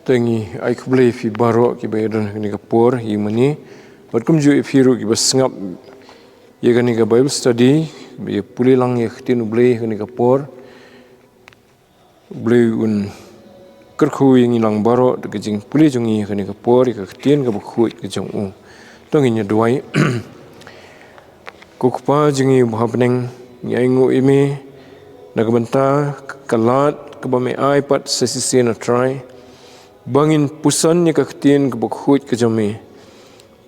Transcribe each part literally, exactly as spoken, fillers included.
Te ngi ai khublei ïa phi baroh kiba ïadon ha kane ka por ïa mane. Bad kumjuh ïa phi ruh kiba sngap ïa kane ka Bible study, ba ïa pule lang ïa ka ktien U Blei ha kane ka por. U Blei un kyrkhu ïa ngi lang baroh da ka jingpule jong ngi ha kane ka por ïa ka ktien kaba khuid ka jong u. To ngin ïa duwai. Ko Kpa jong ngi uba ha bneng, ngi ainguh ïa me na ka bynta ka lad kaba me ai pat sa shisien, A Trai, ba ngin puson ïa ka ktien kaba khuid ka jong me.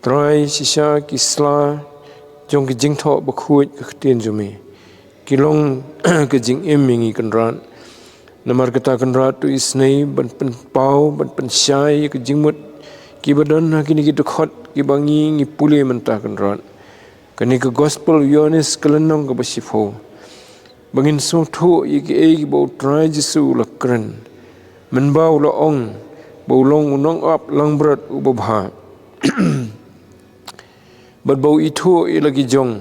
Trai, shisha ki sla jong ki jingthoh bakhuid ka ktien jong me ki long ka jingim ïa ngi, Kynrad. Namar kata, Kynrad, to isnei ban pynpaw, ban pynshai ïa ka jingmut kiba don ha kine ki dkhot kiba ngi, ngi pule mynta, Kynrad. Kane ka Gospel u Ïoannis ka lynnong kaba shiphew, ba ngin sngewthuh ïa kiei kiba U Trai Jisu u la kren, mynba u la ong ba u long u nongap langbrot uba bha. Bad ba u ithuh ïa la ki jong,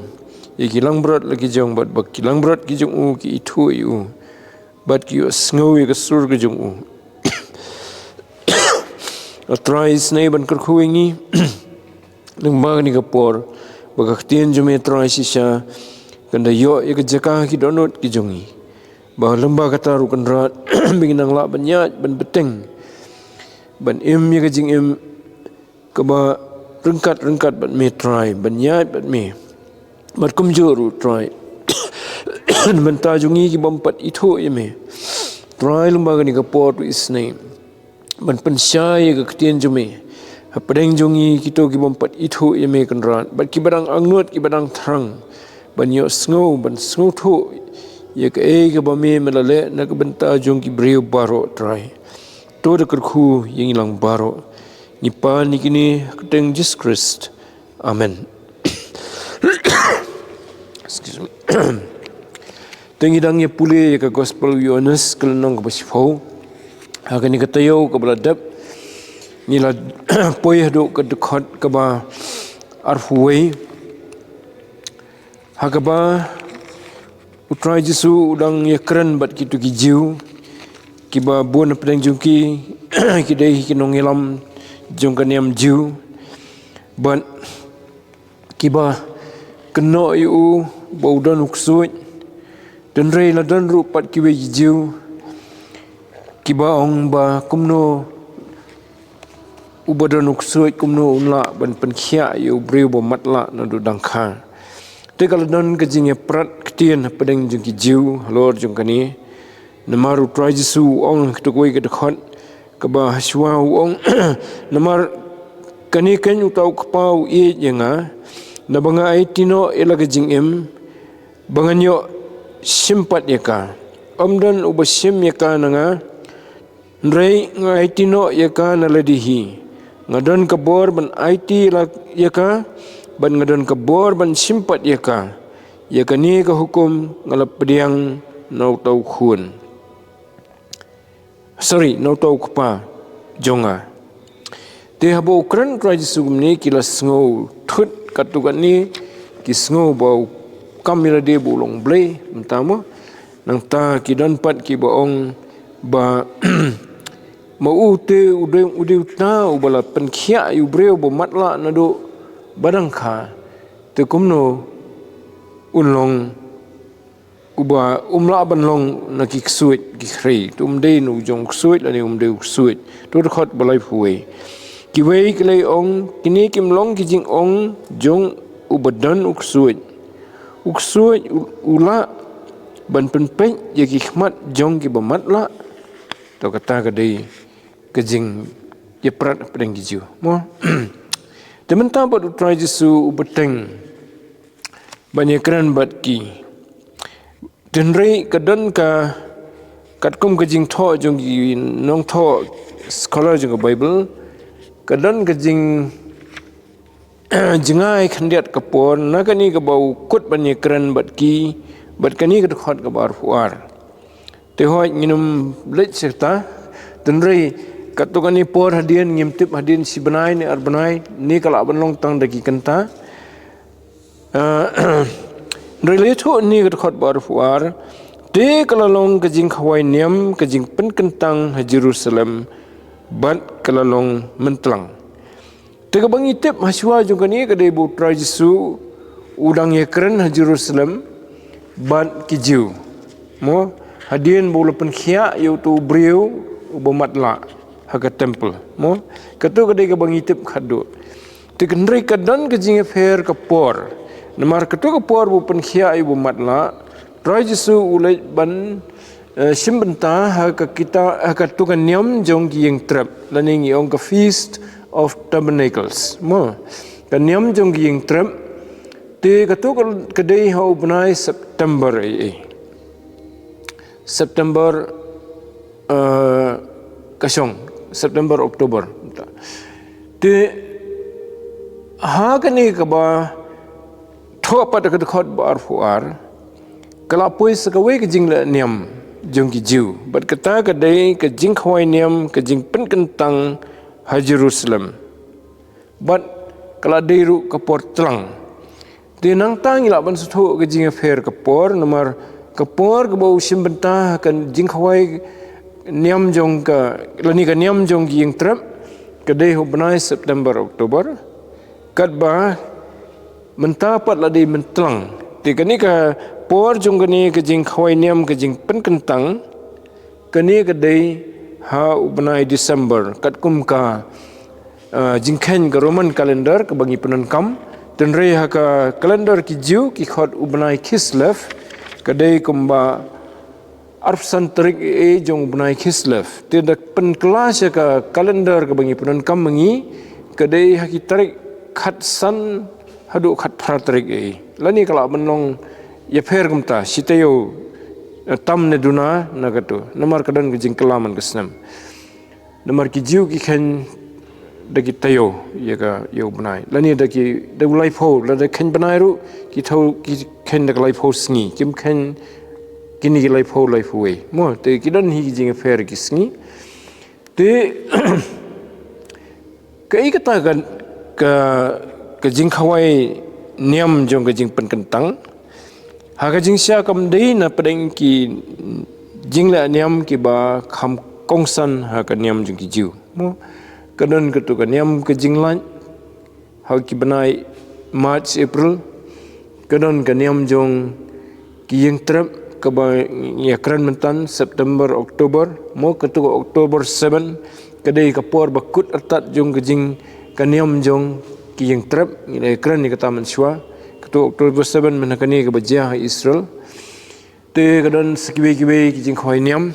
ïa ki langbrot la ki jong, bad ba ki langbrot ki jong u ki ithuh ïa u, bad ki ïohsngew ïa ka sur ka jong u. A Trai, isnei ban kyrkhu ïa ngi lyngba kane ka por, ba ka ktien jong me, Trai, shisha kan da ïoh ïa ka jaka ha ki dohnud ki jong ngi. Ba lyngba kata ruh, Kynrad, ba ngin nang lah ban ïaid, ban bteng, ban im ïa ka jingim kaba ryngkat ryngkat bad me, Trai, ban ïaid bad me. Bad kumjuh ruh, Trai, na bynta jong ngi ki bym pat ithuh ïa me, Trai, lyngba kane ka por, to isnei ban pynshai ïa ka ktien jong me hapdeng jong ngi, kito ki bym pat ithuh ïa me, Kynrad, bad kiba dang angnud, kiba dang thrang ban ïohsngew, ban sngewthuh ïa kaei kaba me, me la leh na ka bynta jong ki briew baroh, Trai. To da kyrkhu ïa ngi lang baroh. Ngi pan ïa kine ha ka kyrteng Jisu Khrist. Amen. Excuse me. Te ngi dang ïa pule ïa ka Gospel u Ïoannis ka lynnong kaba shiphew. Ha kane ka taïew kaba la dep, ngi la poi haduh ka dkhot kaba arphew wei, ha kaba U Trai Jisu u dang ïa kren bad kito ki Jiw kiba bun hapdeng jong ki ki dei ki nongïalam jong ka niam Jiw, bad kiba kynnoh ïa u ba u don u ksuid. Hynrei la don ruh pat kiwei ki Jiw kiba ong ba kumno uba don u ksuid, kumno un lah ban pynkhiah ïa u briew ba matlah naduh dang kha. Te ka la don ka jingïaprat ktien hapdeng jong ki Jiw halor jong kane. Namar U Trai Jisu u ong ha kawei ka dkhot kaba hashwa, u ong, namar kane keiñ uta u Kpa u ïeit ïa nga, naba nga aiti noh ïa la ka jingim ba ngan ïoh shim pat ïa ka. Ym don uba shim ïa ka na nga, hynrei nga aiti noh ïa ka na lade hi. Nga don ka bor ban aiti la ïa ka, bad nga don ka bor ban shim pat ïa ka. Ïa kane ka hukum nga la pdiang na uta u Khun, sorry, na uta u Kpa jong nga. Te haba u kren U Trai Jisu kumne, ki la sngew thut katto katne, ki sngew ba u kam ïa lade ba u long Blei, mynta mo. Nangta ki don pat kiba ong ba ma u te u dei, u dei uta uba la pynkhiah ïa u briew ba matlah naduh ba dang kha. Te kumno un long uba um lah ban long na ki ksuid ki khrei? Te um dei na u jong u ksuid lane um dei u ksuid? Te u dkhot ba laiphew wei, kiwei ki la ong, kine kim long ki jingong jong uba don u ksuid. U ksuid u, u lah ban pynpeit ïa ki khmat jong kiba matlah. To kata ka dei ka jingïaprat hapdeng ki Jiw mo. Te mynta pat U Trai Jisu u bteng ban ïakren bad ki. Hynrei ka don ka, katkum ka jingthoh jong ki nongthoh, scholar jong ka Bible, ka don ka jing, jngai khyndiat ka por na kane kaba u kut ban ïakren bad ki, bad kane ka dkhot kaba arphew ar. Te hooid, ngin ym leit sha kata. Hynrei katto katne por hadien, ngim tip hadien shi bnai ne ar bnai ne ka lah ban long tang da ki kynta. Ah, hynrei la ïathuh ne ka dkhot ba arphew ar, Te ka la long ka jingkhawai niam, ka jingpynkyntang ha Jerusalem, bad ka la long myntlang. Te kaba ngi tip ha shuwa jong kane ka dei ba u Trai Jisu u dang ïakren ha Jerusalem bad ki Jiw. Mo, hadien ba u la pynkhiah ïa uto u briew uba matlah ha ka temple. Mo, kato ka dei kaba ngi tip khadduh. Te hynrei ka don ka jingïapher ka por. Namar kato ka por ba u pynkhiah ïa uba matlah, Trai Jisu u leit ban, eh, shim bynta ha ka kita, ha kato ka niam jong ki ïingtrep. Lane ngi ong ka Feast of Tabernacles. Mo, ka niam jong ki ïingtrep. Te kato ka, ka dei ha u bnai September ei ei. September, eh, ka shong, September, October. Te ha kane kaba thoh pat ka dkhot ba arphew ar, ka la poi sa kawei ka jingleh niam jong ki Jiw. Bad kata ka dei ka jingkhawai niam, ka jingpynkyntang ha Jerusalem. Bad ka la dei ruh ka por tlang. Te nangta ngi lah ban sngewthuh ka jingïapher ka por, namar ka por kaba u shim bynta ha ka jingkhawai niam jong ka, lane ka niam jong ki ïingtrep, ka dei ha u bnai September, October. Katba mynta pat la dei myntlang. Te kane ka por jong kane ka jingkhawai niam, ka jingpynkyntang, kane ka dei ha u bnai December, katkum ka, ah, jingkheiñ ka Roman calendar kaba ngi pyndonkam. Hynrei ha ka calendar ki Jiw ki khot u bnai Kislev, ka dei kumba arphew san tarik ei ei jong u bnai Kislev. Te da pynkylla sha ka calendar kaba ngi pyndonkam ma ngi, ka dei ha ki tarik khatsan haduh khatphra tarik ei ei. Lane ka lah ban long ïapher kumta, shi taïew, eh, tam ne duna na kato. Namar ka don ka jingkylla man ka snem. Namar ki Jiw ki kheiñ da ki taïew ïa ka, ïa u bnai. Lane da ki, da u laiphew, lada kheiñ bnai ruh, ki thaw, ki kheiñ da ka laiphew sngi. Kim kheiñ kine ki laiphew, laiphew wei. Mo, te ki don hi ki jingïapher ki sngi. Te kaei kata ka, ka, ka jingkhawai niam jong ka jingpynkyntang? Ha ka jingshisha kam dei na pdeng ki jingleh niam kiba kham kongsan ha ka niam jong ki Jiw. Mo, ka don kato ka niam ka jinglait ha ki bnai March, April. Ka don ka niam jong ki ïingtrep kaba ngi ïakren mynta, September, October. Mo, kato ka October seven, ka dei ka por ba kut artat jong ka jing, ka niam jong ki ïingtrep, ngi la ïakren ïa kata mynshuwa. Kato October seven mynta kane kaba jia ha Israel. Te ka don sa kiwei kiwei ki jingkhawai niam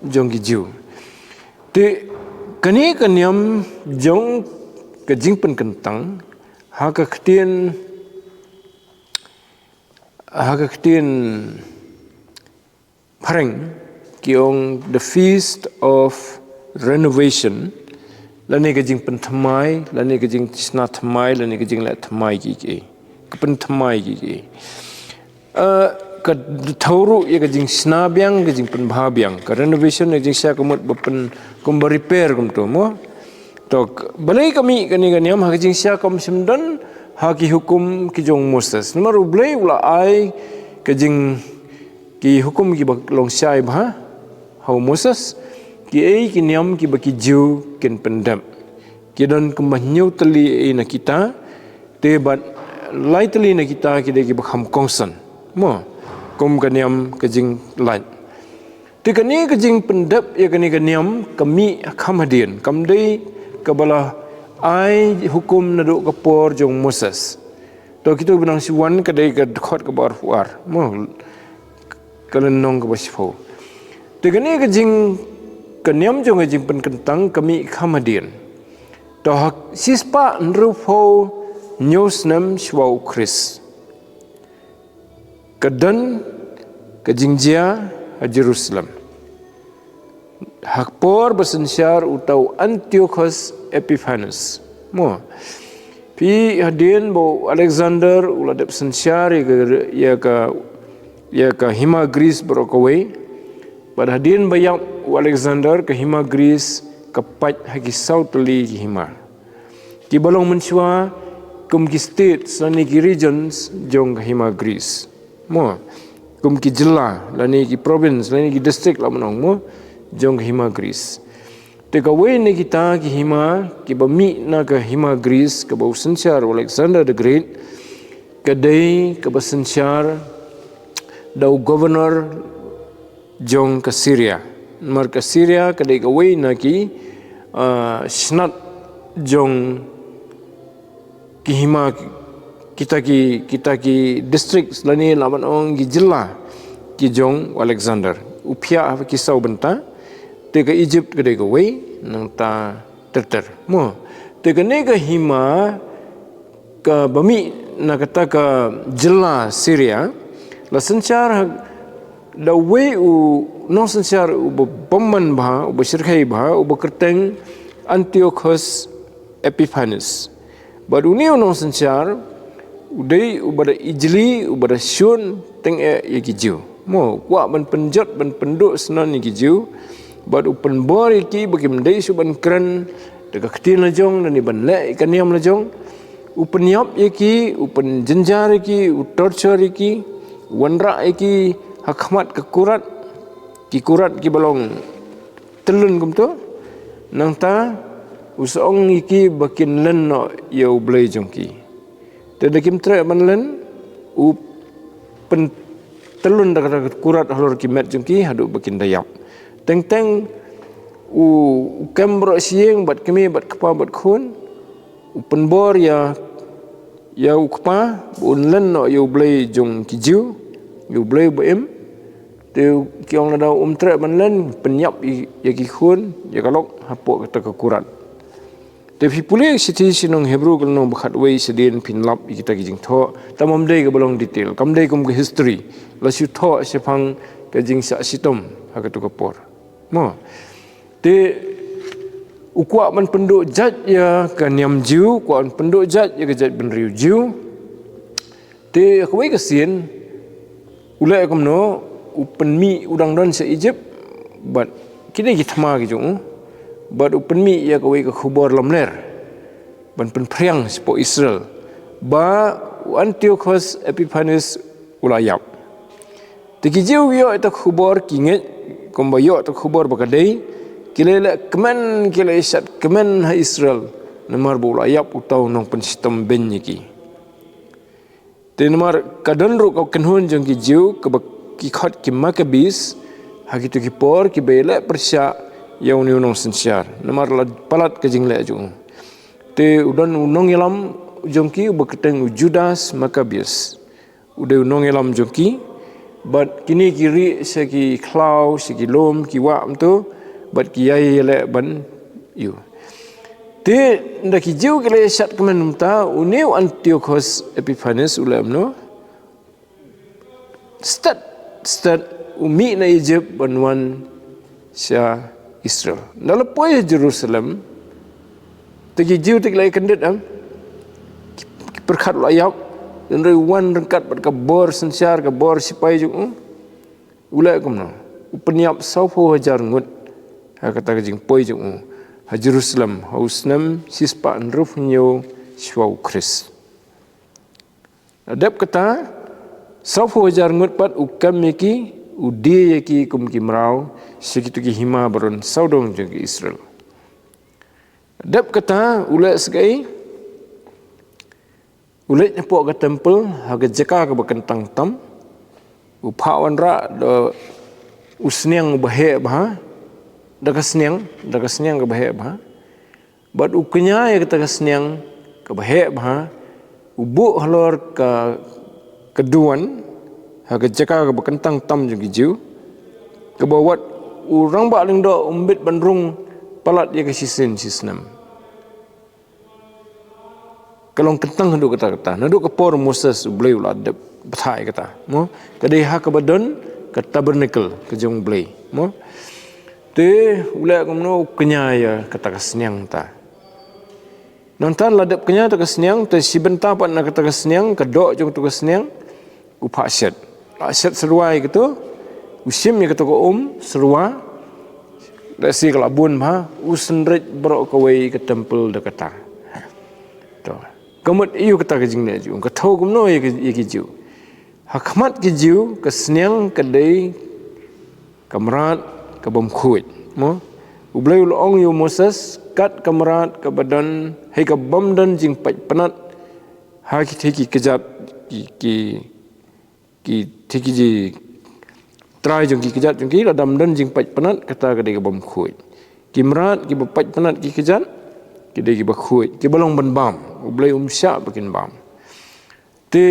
jong ki Jiw. Te kane ka niam jong ka jingpynkyntang, ha ka ktien, ha ka ktien phareng ki ong the Feast of Renovation, lane ka jingpynthymmai, lane ka jingshna thymmai, lane ka jingleh thymmai ki ki. Ka pynthymmai ki ki. Eh, ka thaw ruh ïa ka jingshna biang, ka jingpynbha biang. Ka renovation, ka jingshisha ka mut ba pyn, kumba repair kumto mo. To, k-, balei ka mih kane ka niam, ha ka jingshisha kam shym don ha ki hukum ki jong Moses. Namar U Blei u la ai ka jing, ki hukum kiba long shai bha ha u Moses, kiei ki niam kiba ki Jiw kin pyndep. Ki don kumba hynñiew tylli ei na kita, te bad lai tylli na kita ki dei kiba kham kongsan. Mo, kum ka niam ka jinglait. Te kane ka jingpyndep ïa kane ka niam ka mih kham hadien, kam dei kaba la ai hukum naduh ka por jong Moses. To kito ba nang shu wan ka dei ka dkhot kaba arphew ar. Mo, ka lynnong kaba shiphew. Te kane ka jing, ka niam jong ka jingpynkyntang ka mih kham hadien. To ha shispah hynriewphew hynñiew snem shuwa u Khrist, ka don ka jingjia ha Jerusalem. Ha ka por ba synshar uta u Antiochus Epiphanes. Mo. Phi hadien ba u Alexander u la dep synshar ïa ka, ïa ka, ïa ka hima Greece baroh kawei. Bad hadien ba ïap u Alexander, ka hima Greece ka pait ha ki saw tylli ki hima. Kiba long mynshuwa kum ki states lane ki regions jong ka hima Greece. Mo. kum ki jylla, lane ki province, lane ki district lah ban ong mo, jong ka hima Greece. Te kawei na kita ki hima, kiba mih na ka hima Greece, kaba u synshar u Alexander the Great, ka dei kaba synshar da u governor jong ka Syria. Namar ka Syria ka dei kawei na ki, ah, shnat jong ki hima, kita ki, kita ki districts lane lah ban ong ki jylla ki jong u Alexander. U phiah ha ki saw bynta, te ka Egypt ka dei kawei, nangta ter ter. Mo, te kane ka hima kaba mih na kata ka jylla Syria, la synshar ha, da uwei u nongsynshar uba bymman bha, uba shyrkhei bha, uba kyrteng Antiochus Epiphanes. Bad une u nongsynshar u dei uba da ijli, uba da shun teng eh ïa ki Jiw. Mo, u kwah ban pynjot, ban pynduh syndon ïa ki Jiw. Bad u pynbor ïa ki ba kim dei shuh ban kren da ka ktien la jong, lane ban leh ïa ka niam la jong. U pynïap ïa ki, u pynjynjar ïa ki, u torture ïa ki, u wanrah ïa ki ha khmat ka kurat, ki kurat kiba long tyllun kumto. Nangta u sa ong ïa ki ba kin len noh ïa u blei jong ki. Te da kim treh ban len, u pyntyllun da kata ka kurat halor ki met jong ki haduh ba kin da ïap. Teng teng u, u kem baroh shi ïing, bad kmie, bad kpa, bad khun, u pynbor ïa, ïa u kpa ba un len noh ïa u blei jong ki Jiw, ïa u blei ba im. Te ki ong lada um treh ban len, pynïap ïa, ïa ki khun, ïa ka lok hapoh kata ka kurat. Te phi pule shithi sha ki nong Hebru ka lynnong ba khatwei, shadien phin lap ïa kita ki jingthoh. Tang ym dei kaba long detail, kam dei kum ka history. La shu thoh shaphang ka jingshah shitom ha katu ka por. Mo. Te u kwah ban pynduh jait ïa ka niam Jiw, u kwah ban pynduh jait ïa ka jaitbynriew Jiw. Te kawei ka sien, u leh kumno, u pynmih, u dang don sha Egypt, bad kine ki thma ki jong u, bad u pynmih ïa kawei ka khubor lamler ban pynphriang shapoh Israel, ba u Antiochus Epiphanes u la ïap. Te ki Jiw ki ïoh ïa kata ka khubor, ki ngeit kumba ïoh ïa kata ka khubor ba ka dei, ki la leh kmen, ki la ïa shad kmen ha Israel, namar ba u la ïap uta u nongpynshitom beiñ ïa ki. Te namar ka don ruh ka kynhun jong ki Jiw kaba ki khot ki Maccabees, ha kito ki por kiba ïaleh pyrshah ïa une u nongsynshar, namar la palat ka jingleh jong u. Te u don u nongïalam jong ki uba kyrteng u Judas Maccabeus. U dei u nongïalam jong ki, bad kine ki rieh sha ki khlaw, sha ki lum, ki wah kumto, bad ki ïai ïaleh ban ïoh. Te ynda ki Jiw ki la ïa shad kmen kumta, une u Antiochus Epiphanes u leh kumno? Stet, stet, u mih na Egypt ban wan sha Israel. Ynda la poi ha Jerusalem, te ki Jiw te ki la ïa kyndit, em? Ki, ki pyrkhat u la ïap, hynrei u wan ryngkat bad ka bor synshar, ka bor shipai jong u. U leh kumno? U pynïap sawphew hajar ngut ha kata ka jingpoi jong u ha Jerusalem, ha u snem shispah hynriewphew hynñiew shuwa u Khrist. Dep kata, sawphew hajar ngut pat u kem ïa ki, u die ïa ki kum ki mraw, sha kito ki hima baroh sawdong jong ki Israel. Dep kata, u leh sa kaei? U leit hapoh ka temple, ha ka jaka kaba kyntang tam, u phah wanrah da u sniang uba heh bha, da ka sniang, da ka sniang kaba heh bha. Bad u kñia ïa kata ka sniang kaba heh bha, u buh halor ka, ka duwan, ha ka jaka kaba kyntang tam jong ki Jiw, kaba wat u rangbah lyngdoh um bit ban rung palat ïa ka shisien shisnem. Ka long kyntang haduh katta katta. Naduh ka por Moses U Blei u la dep bthah ïa kata. Mo? Ka dei ha kaba don ka tabernacle ka jong U Blei. Mo? Te u leh kumno, u kñia ïa kata ka sniang ta. Nangta la dep kñia kata ka sniang, te shi bynta pat na kata ka sniang, ka doh jong kata ka sniang, u phah shet. Phah shet syrwa ïa kato, u shim ïa kato ka um syrwa, lehse ka la bun bha, u synreit baroh kawei ka temple da kata. To. Ka mut aïu kata ka jingleh jong u? Ka thew kumno ïa ki, ïa ki Jiw? Ha khmat ki Jiw, ka sniang ka dei ka mrad ka bym khuid. Mo? U Blei u la ong ïa u Moses, kat ka mrad kaba don, hei ka bym don jingpait pnat, ha ki thei ki kjat, ki, ki, ki thei ki ji trai jong ki kjat jong ki, lada ym don jingpait pnat, kata ka dei ka bym khuid. Ki mrad, kiba pait pnat ki kjat, ki dei kiba khuid, kiba long ban bam. U Blei um shah ba kin bam. Te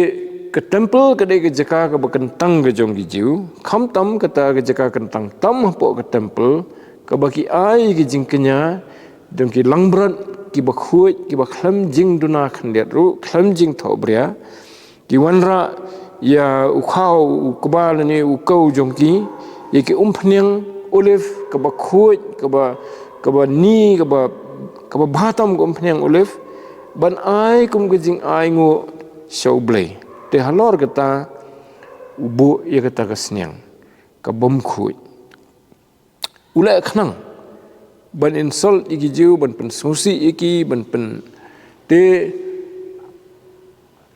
ka temple ka dei ka jaka kaba kyntang ka jong ki Jiw. Khamtam kata ka jaka kyntang tam hapoh ka temple, kaba ki ai ki jingkñia jong ki langbrot kiba khuid, kiba khlem jingduna khyndiat ruh, khlem jingthohbria. Ki wanrah ïa u khaw, u kba lane u kew jong ki ïa ki umphniang olive kaba khuid, kaba, kaba ni, kaba, kaba bha tam ka umphniang olive, ban ai kum ka jingainguh sha U Blei. Te halor kata u buh ïa kata ka sniang ka bym khuid. U leh khnang ban insult ïa ki Jiw, ban pynsngewsih ïa ki, ban pyn, te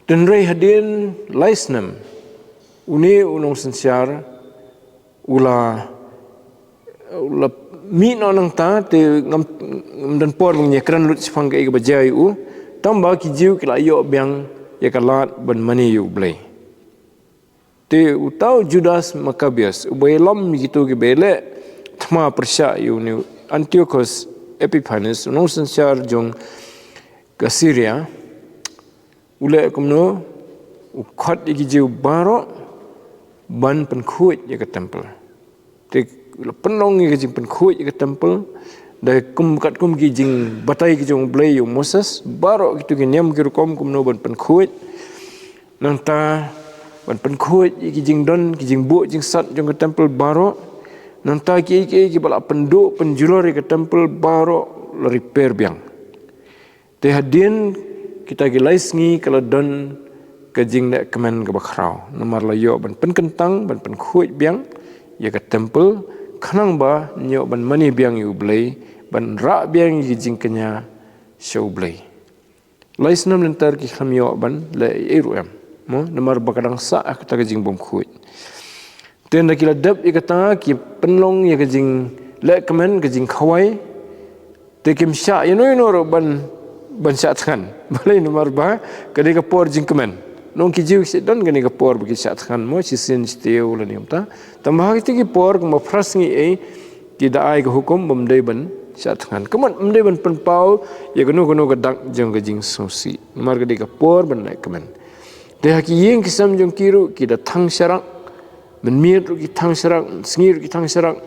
tynrai hadien lai snem, une u nongsynshar u la, u la mih noh nangta, te ngam, ngam don por ban ïakren lut shaphang kaei kaba jia ïa u. Tangba ki Jiw ki la ïoh biang ïa ka lad ban mane ïa U Blei. Te uta u Judas Maccabeus, uba ïalam ïa kito kiba leh thma pyrshah ïa une u Antiochus Epiphanes, u nongsynshar jong ka Syria, u leh kumno? U khot ïa ki Jiw baroh ban pynkhuid ïa ka temple. Te la pynlong ïa ka jingpynkhuid ïa ka temple da kum katkum ki jingbatai ki jong U Blei ïa u Moses, baroh kito ki niam ki rukom kumno ban pynkhuid. Nangta ban pynkhuid ïa ki jingdon, ki jingbuh jingsat jong ka temple baroh. Nangta kiei kiei kiba la pynduh pynjulor ïa ka temple baroh la repair biang. Te hadien kita ki lai sngi ka la don ka jingleh kmen kaba khraw. Namar la ïoh ban pynkyntang, ban pynkhuid biang ïa ka temple, khnang ba ngin ïoh ban mane biang ïa U Blei, ban rah biang ïa ki jingkñia sha U Blei. Lai snem lynter ki khlem ïoh ban leh ei ei ruh em. Mo, namar ba ka dang sah ha kata ka jingbymkhuid. Te ynda ki la dep ïa kata, ki pynlong ïa ka jingleh kmen, ka jingkhawai. Te kim shah ïano ïano ruh ban, ban shah thngan. Balei? Namar ba ka dei ka por jingkmen. Nong ki Jiw ki shu don kane ka por ba ki shah thngan, mo, shisien shatei lane kumta. Tangba ha kito ki por kumba phra sngi ei, ki da ai ka hukum ba ym dei ban shah thngan. Ka mut ym dei ban pynpaw ïa kano kano ka dak jong ka jingsngewsih. Namar ka dei ka por ban leh kmen. Te ha ki ïing ki sem jong ki ruh ki da thang sharak, mynmiet ruh ki thang sharak, mynsngi ruh ki thang sharak.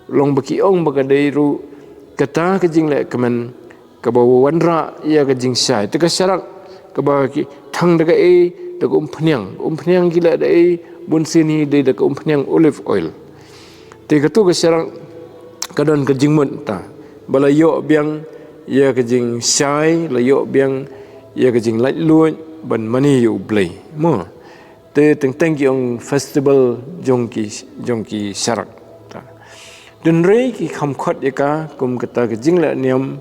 Long ba ki ong ba ka dei ruh kata ka jingleh kmen kaba wanrah ïa ka jingshai. Te ka sharak kaba ki thang da kaei, da ka umphniang. Umphniang ki leh da ei, bunsien hi dei da ka umphniang olive oil. Te kato ka sharak ka don ka jingmut ta. Ba la ïoh biang ïa ka jingshai, la ïoh biang ïa ka jinglaitluid ban mane ïa U Blei. Mo. Te teng teng ki ong festival jong ki, jong ki sharak. Tynrai ki kham khot ïa ka kum kata ka jingleh niam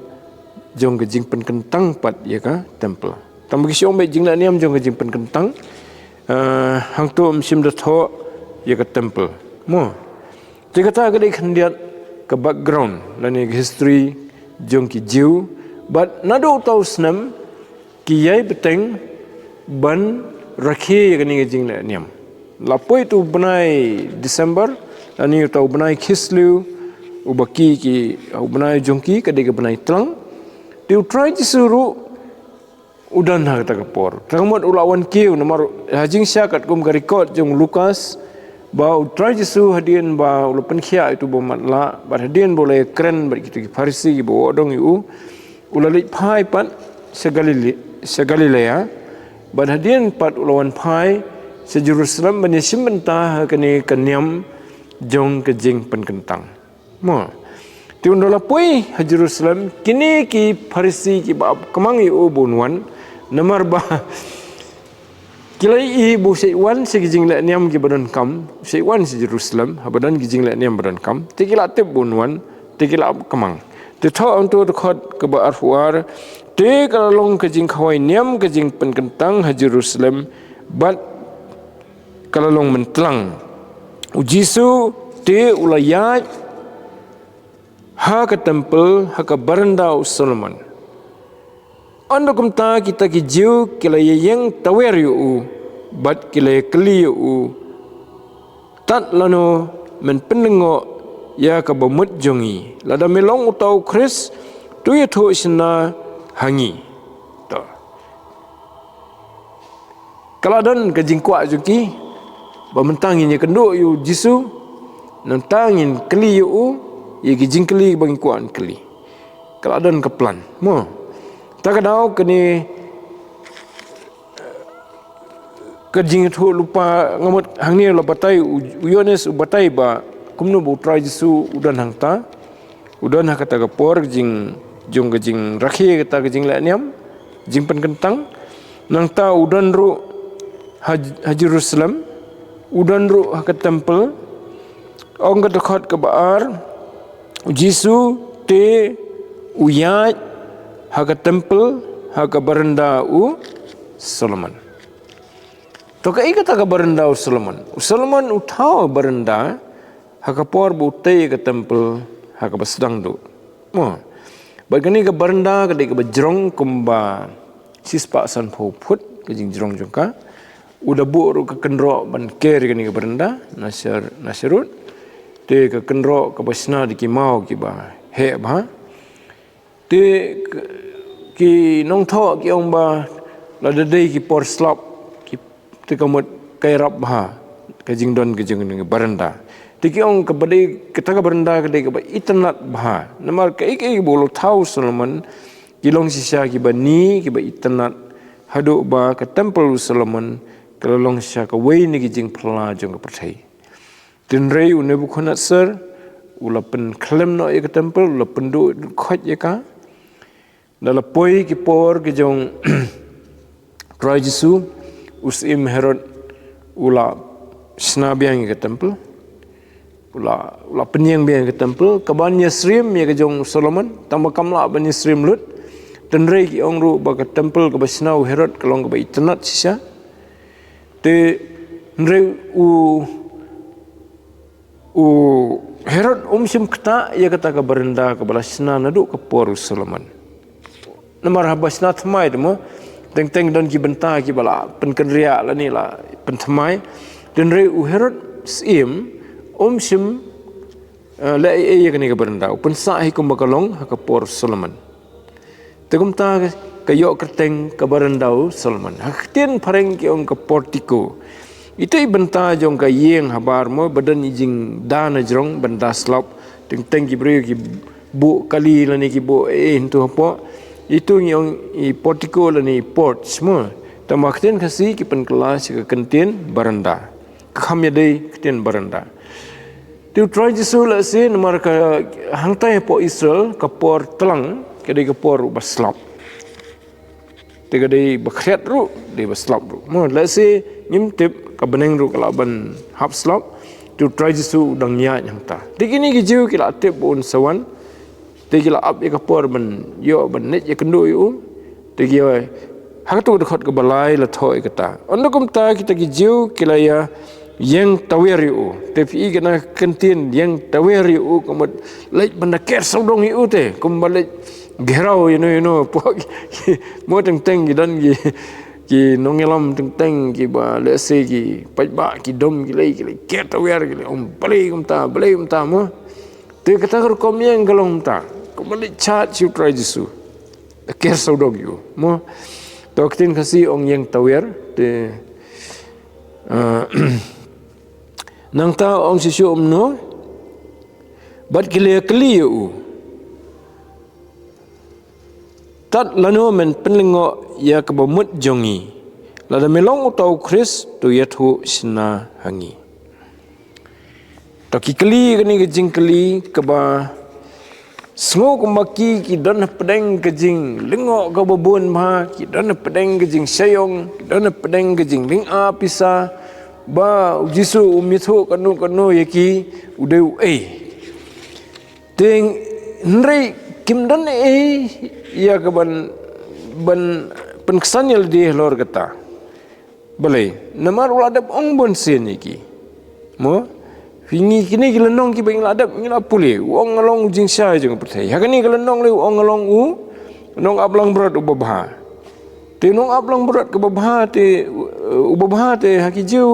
jong ka jingpynkyntang pat ïa ka temple. Tangba ki shu ong ba jingleh niam jong ka jingpynkyntang, eh, hangto ym shym da thoh ïa ka temple. Mo. Te kata ka dei khyndiat ka background lane ka history jong ki Jiw. Bad naduh uta u snem ki ïai bteng ban rakhe ïa kane ka jingleh niam. La poi uta u bnai December lane uta u bnai Khislew, uba ki, ki, u bnai jong ki ka dei ka bnai Tlang. Te U Trai Jisu ruh u don ha kata ka por. Tang mut u la wan kiew, namar ha jingshisha katkum ka record jong u Lukas, ba U Trai Jisu hadien ba u la pynkhiah ïa uto uba matlah, bad hadien ba u la ïakren bad kito ki Pharisi kiba wadong ïa u, u la leit phai pat sha Galile-, sha Galilea, bad hadien pat u la wan phai sha Jerusalem ban ïashim bynta ha kane ka niam jong ka jingpynkyntang. Mo. Te ynda la poi ha Jerusalem, kine ki Pharisi kiba ap kmang ïa u ba un wan, namar ba ki la ïohi ba u shait wan sha ki jingleh niam kiba donkam, u shait wan sha Jerusalem, haba don ki jingleh niam ba donkam, te ki la tip ba un wan, te ki la ap kmang. Te thoh hangto dkhot kaba arphew ar, te ka la long ka jingkhawai niam ka jingpynkyntang ha Jerusalem, bad ka la long myntlang. U Jisu te u la ïaid ha ka templ, ha ka baranda u Solomon. Ynda kumta kita ki Jiw ki la ïeng tawiar ïa u, bad ki la kylli ïa u, tad lano men pynlyngngoh ïa kaba mut jong ngi? Lada me long uta u Khrist, to ïathuh shynna ha ngi. To. Ka la don ka jingkwah jong ki, ba mynta ngin ïakynduh ïa u Jisu, nangta ngin kylli ïa u ïa ki jingkylli ba ngi kwah ban kylli. Ka la don ka plan. Mo. Ta ka daw kane ka jingïathuh lypa, nga mut hangne la batai u, u Ïoannis u batai ba kumno ba u Trai Jisu u don hangta. U don ha kata ka por jing, jong ka jingrakhe kata ka jinglehniam, jingpynkyntang. Nangta u don ruh ha, ha Jerusalem, u don ruh ha ka templ. Ong ka dkhot kaba ar, u Jisu te u ïaid ha ka templ, ha ka baranda u Solomon. To, kaei kata ka baranda u Solomon? U Solomon u thaw baranda ha ka por ba u tei ka templ ha kaba sdang duh. Mo. Bad kane ka baranda ka dei kaba jrong kumba shispah sanphew phut ka jingjrong jong ka. U da buh ruh ka kynroh ban ker ïa kane ka baranda, na shar, na sharud. Te ka kynroh kaba shna da ki maw kiba heh bha. Te k-, ki nongthoh ki ong ba lada dei ki por slap, ki, te ka mut ka ïarap bha ka jingdon ka jong ka baranda. Te ki ong kaba dei kata ka baranda ka dei kaba itynnad bha. Namar kaei kaei ba u la thaw u Solomon, ki long shisha kiba ni, kiba itynnad, haduh ba ka templ u Solomon ka la long shisha kawei na ki jingphylla jong ka pyrthei. Hynrei u Nebukhadnessar u la pynkhlem noh ïa ka templ, u la pynduh khoit ïa ka. Da la poi ki por ki jong Trai Jisu, u Syiem Herod u la shna biang ïa ka templ. U la, u la pynïeng biang ïa ka templ, ka ban ïasyriem ïa ka jong u Solomon, tang ba kam lah ban ïasyriem lut. Hynrei ki ong ruh ba ka templ kaba shna u Herod ka long kaba itynnad shisha. Te hynrei u, u Herod um shym ktah ïa kata ka baranda kaba la shna naduh ka por u Solomon. Namar haba shna thymmai te mo, teng teng don ki bynta kiba la pynkynriah lane la pynthymmai. Hynrei u Herod syiem um shym, eh, leh ei ei ïa kane ka baranda, u pynsah hi kumba ka long ha ka por u Solomon. Te kumta ka ïoh kyrteng ka baranda u Solomon. Ha ka ktien phareng ki ong ka portico. Ito i bynta jong ka ïing habar mo ba don i jingda na jrong, bynta slap. Teng teng ki briew ki buh kali lane ki buh ei ei hangto hapoh. Ito ngi ong i portico lane i porch mo. Tang ba ha ka ktien Khasi ki pynkylla sha ka kyntien baranda. Ka kham ïadei ka ktien baranda. Te u Trai Jisu lehse namar ka hangtai hapoh Israel ka por tlang ka dei ka por uba slap. Te ka dei ba khriat ruh, dei ba slap ruh. Mo, lehse ngim tip, ka bneng ruh ka lah ban hap slap. Te u Trai Jisu u dang ïaid hangta. Te kine ki Jiw ki la tip ba un sa wan. Te ki la ap ïa ka por ban ïoh ban leit ïakynduh ïa u. Te ki, ha kato ka dkhot kaba lai la thoh ïa kata. Ynda kumta kita ki Jiw ki la ïa ïeng tawiar ïa u. Te phi i kane ka kyntien ïeng tawiar ïa u ka mut leit ban da ker sawdong ïa u te. Kumba leit gheraw ïa no ïa no. Pok mo teng teng ki don ki, ki nongïalam teng teng kiba lehse ki paidbah ki dom ki leit ki leit ker tawiar ki leit ong balei kumta balei kumta mo. Te kata ka rukom ïeng ka long mynta. Kumba leit shad sha u Trai Jisu. Ker sawdong ïa u. Mo. To ka ktien Khasi ong ïeng tawiar. Te, eh, nangta ong shisha kumno. Bad ki la kylli ïa u. Tad lano men pynlyngngoh ïa kaba mut jong ngi. Lada me long uta u Khrist to ïathuh shynna ha ngi. To ki kylli kane ka jingkylli kaba sngew kumba ki, ki don hapdeng ka jinglyngngoh kaba bun bha, ki don hapdeng ka jingshah ïong, ki don hapdeng ka jinglyngngoh pisa, ba u Jisu um ïathuh kano kano ïa ki u dei uei. Te hynrei kim don ei ïa ka ban, ban pynksan ïa lade halor kata. Balei? Namar u la dep ong bun sien ïa ki. Mo? Phi ngi kine ki lynnong kiba ngi la dep, ngi la pule. U ong nga long u jingshai jong ka pyrthei. Ha kane ka lynnong lei u ong nga long u nongap langbrot uba bha. Te u nongap langbrot kaba bha te, u, uba bha te ha ki Jiw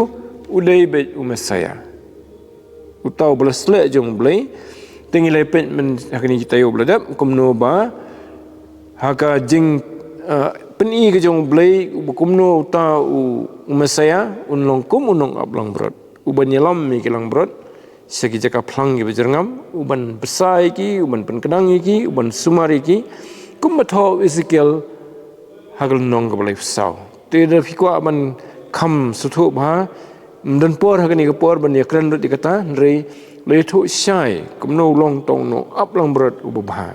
u dei beit u Messaïah. Uta uba la sleh jong u Blei. Te ngi la peit mynta ha kine ki taïew ba la dep kumno ba ha ka jing, eh, pyni ka jong u Blei, uba kumno uta u, u Messaïah un long kum u nongap langbrot, uban ïalam ïa ki langbrot sha ki jaka phlang kiba jyrngam, uban bsa ïa ki, uban pynkdang ïa ki, uban sumar ïa ki, kumba thoh u Esekiel ha ka lynnong kaba laiphew saw. Te lada phi kwah ban kham sngewthuh bha, ym don por ha kane ka por ban ïakren lut ïa kata, hynrei la ïathuh shai kumno u long tang u nongap langbrot uba bha.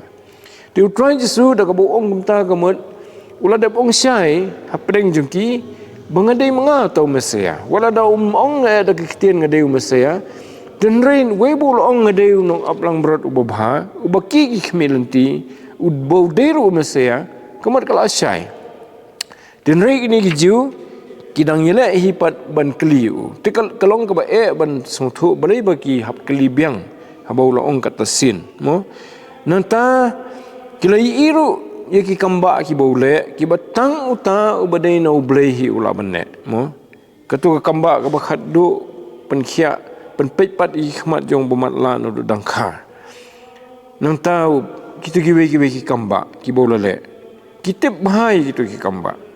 Te u Trai Jisu da kaba u ong kumta ka mut u la dep ong shai hapdeng jong ki ba nga dei ma nga uta u Messaïah. Wat lada um ong eh da ki ktien nga dei u Messaïah, hynrei wei ba u la ong nga dei u nongap langbrot uba bha, uba ki ki khmih lynti, uba u dei ruh u Messaïah, ka mut ka la shai. Hynrei kine ki Jiw ki dang ïaleh hi pat ban kylli ïa u. Te ka, ka long kaba eh ban sngewthuh balei ba ki hap kylli biang haba u la ong kata sien, mo? Nangta ki la ïohi ruh ïa ki kambah kiba u leh, kiba tang uta uba dei na u Blei hi u lah ban leh, mo? Kato ka kambah kaba khatduh pynkhiah, pynpeit pat ïa ki khmat jong uba matlah naduh dang kha. Nangta u, kito kiwei kiwei ki kambah kiba u la leh. Ki tip bha ïa kito ki kambah.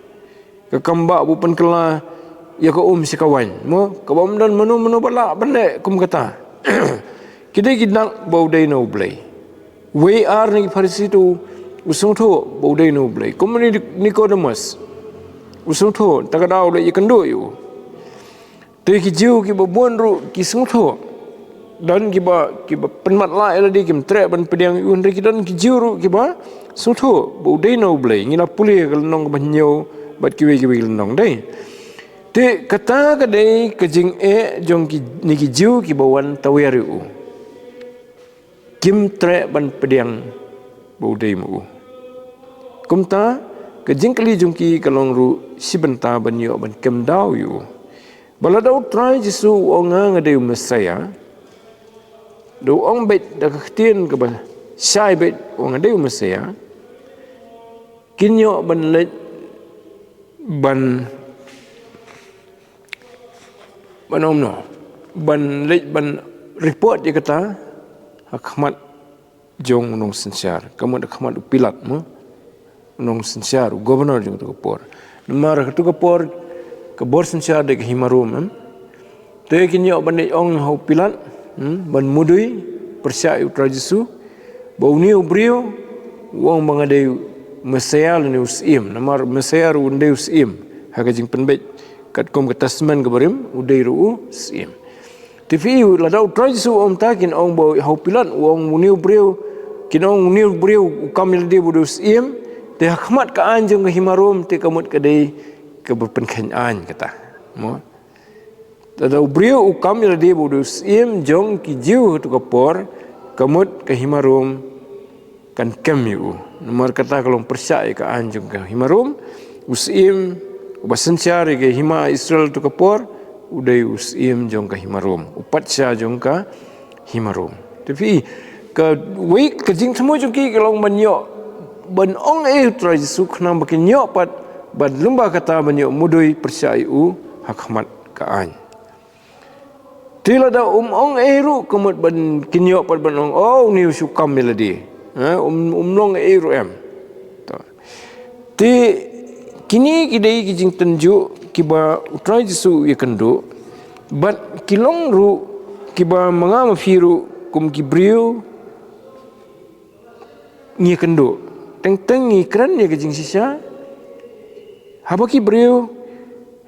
Ka kambah ba u pynkylla ïa ka um sha ka waiñ, mo, kaba ym don mano mano ba lah ban leh kum kata. Ki dei ki dak ba u dei na u Blei. Wei ar na ki Pharisi te u sngewthuh ba u dei na u Blei. Kum u Ni-, Nicodemus, u sngewthuh, ta ka daw u leit ïakynduh ïa u. Te ki Jiw kiba bun ruh ki sngewthuh. Don kiba, kiba pynmatlah ïa lade, kim treh ban pdiang ïa u, hynrei ki don ki Jiw ruh kiba sngewthuh ba u dei na u Blei. Ngi la pule ka lynnong kaba hynñiew bad kiwei kiwei ki lynnong, dei. Te kata ka dei ka jingeh jong ki, na ki Jiw kiba wan tawiar ïa u. Kim treh ban pdiang ba u dei ma u. Kumta ka jingkylli jong ki ka long ruh shi bynta ban ïoh ban kem daw ïa u. Ba lada u Trai Jisu u ong nga nga dei u Messaïah, da u ong beit da ka ktien kaba shai beit, u ong nga dei u Messaïah, kin ïoh ban leit ban, ban ong no, ban leit ban report ïa kata ha khmat jong u nongsynshar, ka mut ha khmat u Pilat, mo, u nongsynshar, u governor jong kato ka por. Namar kato ka por ka bor synshar dei ka hima Rom, em. Te kin ïoh ban leit ong ha u Pilat, hmm, ban mudui pyrshah ïa u Trai Jisu ba une u briew u ong ba nga dei u Messaïah lane u Syiem. Namar Messaïah ruh un dei u Syiem ha ka jingpynbeit, katkum ka Testament kaba rim u dei ruh u Syiem. Te phi, lada u Trai Jisu u ong ta, kin ong ba ha u Pilat u ong une u briew, kin ong une u briew u kam ïa lade ba u dei u Syiem, te ha khmat ka aiñ jong ka hima Rom te ka mut ka dei kaba pynkheiñ aiñ kata, mo. Lada u briew u kam ïa lade ba u dei u Syiem jong ki Jiw ha kato ka por, ka mut ka hima Rom kan kem ïa u. Namar kata ka long pyrshah ïa ka aiñ jong ka hima Rom. U Syiem uba synshar ïa ka hima Israel kato ka por u dei u Syiem jong ka hima Rom, u patsha jong ka hima Rom. Te phi, kawei ka jingthmu jong ki ka long ban ïoh ban ong eh u Trai Jisu khnang ba kin ïoh pat, bad lyngba kata ban ïoh mudui pyrshah ïa u ha khmat ka aiñ. Te lada um ong ei ruh ka mut ban kin ïoh pat ban ong, oh, une u shu kam ïa lade. Ha, um, um long ei ruh em. To. Te kine ki dei ki jingtynjuh kiba u Trai Jisu u ïakynduh. Bad ki long ruh kiba ma nga ma phi ruh kum ki briew ngi ïakynduh. Teng teng ngi kren ïa ka jingshisha. Haba ki briew,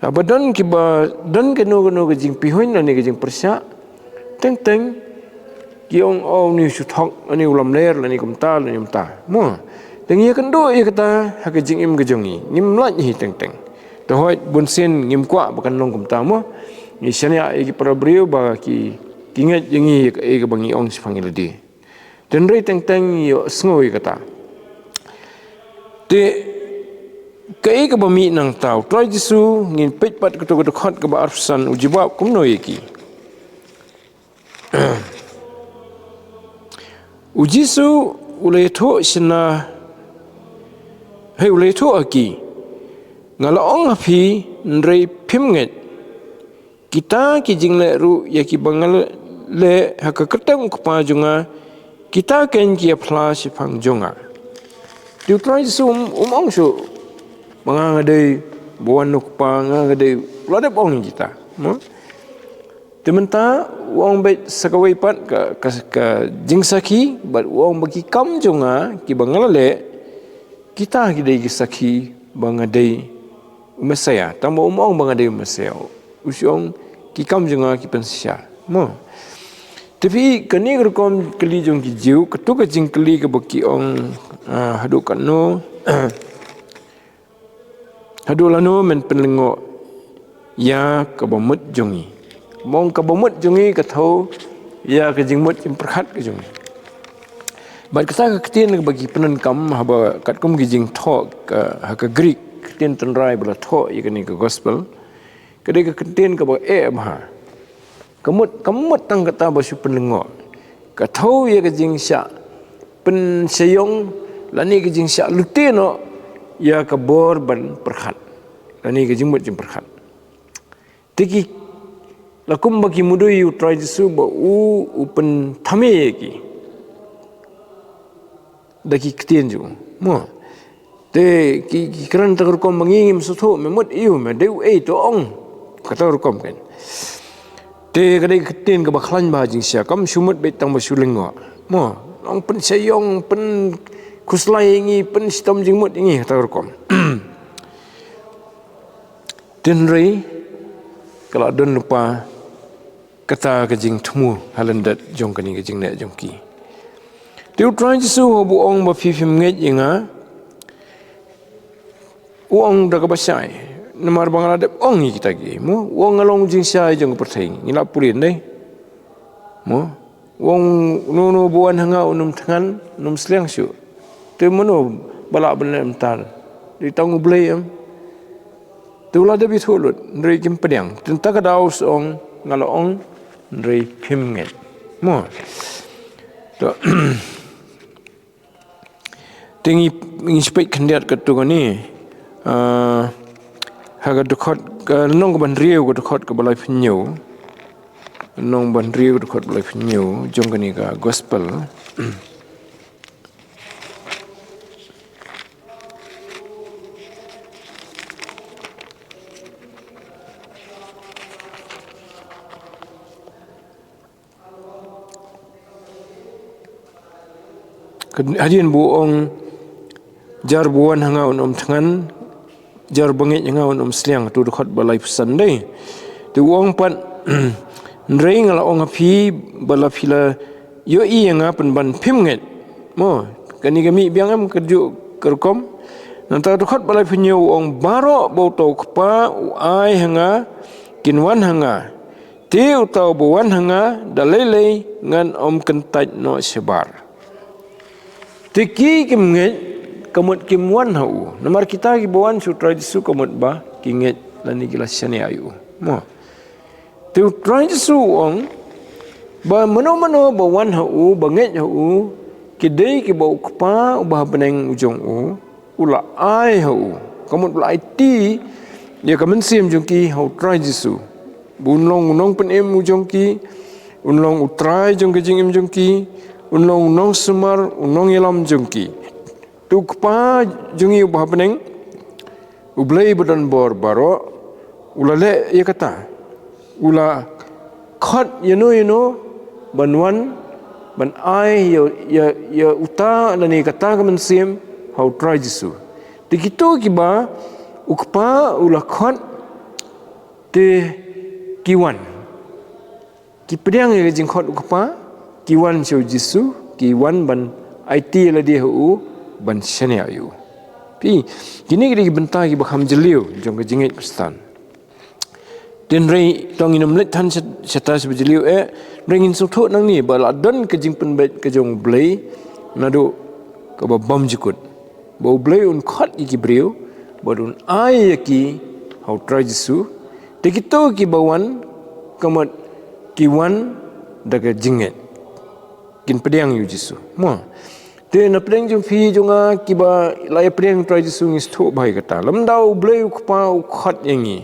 haba don kiba don kano kano ka jingpihuiñ lane ka jingpyrshah, teng teng ki ong, oh, une u shu thok, une u lamler, lane kumta, lane kumta. Mo, teng ngi ïakynduh ïa kata ha ka jingim ka jong ngi. Ngim lait hi teng teng. Te hooid bun sien ngim kwah ba kan long kumta mo. Ngi shaniah ïa ki para briew ba ki, ki ngeit ïa ngi ïa ka, ïa kaba ngi ong shaphang ïa lade. Te hynrei teng teng ïohsngew ïa kata. Te Kaei kaba mih nangta? U Trai Jisu, ngin peit pat kato ka dkhot kaba arphew san, u jubab kumno ïa ki. U Jisu u la ïathuh shynna, hei, u la ïathuh ha ki, nga la ong ha phi, hynrei phim ngeit. Kita ki jingleh ruh ïa kiba nga leh ha ka kyrteng u Kpa jong nga, kita kein ki ïaphla shaphang jong nga. Te u Trai Jisu um, um ong shuh ba nga nga dei ba wan na u Kpa, nga nga dei, u la dep ong ïa kita, mo? Te mynta u ong beit sa kawei pat ka, ka, ka jingsakhi, bad u ong ba ki kam jong nga kiba nga la leh, kita ki dei ki sakhi ba nga dei u Messaïah. Tang ba um ong ba nga dei u Messaïah, u shu ong ki kam jong nga ki pynshisha, mo? Te phi, kane ka rukom kylli jong ki Jiw, kato ka jingkylli kaba ki ong, ah, haduh katno, haduh lano men pynlyngngoh ïa kaba mut jong ngi? Mo, kaba mut jong ngi ka thew ïa ka jingmut jingpyrkhat ka jong ngi. Bad kata ka ktien kaba ki pyndonkam haba katkum ki jingthoh ka, ha ka Greek, ka ktien tynrai ba la thoh ïa kane ka gospel, ka dei ka ktien kaba eh bha. Ka mut, ka mut tang kata ba shu pynlyngngoh. Ka thew ïa ka jingshah pynshaiong, lane ka jingshah lute noh ïa ka bor ban pyrkhat, lane ka jingmut jingpyrkhat. Te ki, la kumba ki mudui ïa u Trai Jisu ba u, u pynthame ïa ki da ki ktien jong u, mo? Te ki, ki kren kata ka rukom ba ngi ngim sngewthuh, me mut ïa u, me dei uei, to ong. Kata ka rukom kan. Te ka dei ka ktien kaba khlaiñ bha jingshisha, kam shu mut beit tang ba shu lyngngoh, mo? Long pynshaiong, pynkhuslai ïa ngi, pynshitom jingmut ïa ngi, kata ka rukom. Te hynrei ka la don lypa kata ka jingthmu ha lyndet jong kane ka jingleh jong ki. Te u Trai Jisu haba u ong ba phi phim ngeit ïa nga, u ong da kaba shai, namar ba nga la dep ong ïa kita kiei, mo? U ong nga long jingshai jong ka pyrthei, ngi la pule, dei, mo? U ong, uno uno ba wan ha nga un ym thngan, un ym sliang shuh. Te mano ba lah ban leh kumta? Dei tang U Blei, em? Te u la dep ïathuh lut, hynrei kim pdiang. Te mynta ka daw u ong, nga la ong, hynrei phim ngeit, mo? To. Te ngi, ngi shu peit khyndiat katto katne. Ah, ha ka dkhot, ka lynnong kaba hynriew, ka dkhot kaba laiphew hynñiew. Lynnong ba hynriew, ka dkhot ba laiphew hynñiew jong kane ka gospel. Hadien ba u ong, jar ba wan ha nga un ym thngan, jar ba ngeit ha nga un ym sliang, tu dkhot ba laiphew san, dei. Te u ong pat, hynrei nga la ong ha phi, ba la phi la ïohi ïa nga pynban phim ngeit. Mo, kane ka mih biang, em, ka juh ka rukom. Nangta dkhot ba laiphew hynñiew u ong, baroh ba uta u Kpa u ai ha nga kin wan ha nga. Te uta uba wan ha nga, da lei lei ngan ym kyntait noh shabar. Te ki kim ngeit, ka mut kim wan ha u. Namar kita kiba wan sha u Trai Jisu ka mut ba ki ngeit lane ki la shaniah ïa u, mo? Te u Trai Jisu u ong ba mano mano ba wan ha u, ba ngeit ha u, ki dei kiba u Kpa uba ha bneng u jong u u la ai ha u. Ka mut u la aiti ïa ka mynsiem jong ki ha u Trai Jisu, ba un long u nongpynim u jong ki, un long u trai jong ka jingim jong ki, un long u nongsumar, u nongïalam jong ki. Te u Kpa jong ngi uba ha bneng, U Blei ba don bor baroh, u la leh ïa kata. U la khot ïano ïano ban wan, ban ai ïa, ïa, ïa uta lane kata ka mynsiem ha u Trai Jisu. Te kito kiba u Kpa u la khot, te ki wan. Ki pdiang ïa ka jingkhot u Kpa, ki wan sha u Jisu, ki wan ban aiti ïa lade ha u, ban shaniah ïa u. Phi, kine ki dei ki bynta kiba kham jylliew jong ka jingngeit Khristan. Te hynrei to ngin ym leit than sha, shata shaba jylliew, eh, hynrei ngin sngewthuh nangne ba la don ka jingpynbeit ka jong U Blei naduh kaba bymjukut, ba U Blei un khot ïa ki briew bad un ai ïa ki ha u Trai Jisu. Te kito kiba wan, ka mut ki wan da ka jingngeit, kin pdiang ïa u Jisu. Mo. Te na pdeng jong phi jong nga kiba la ïa pdiang u Trai Jisu, ngi sngewthuh bha ïa kata. Lymda u Blei u Kpa u khot ïa ngi,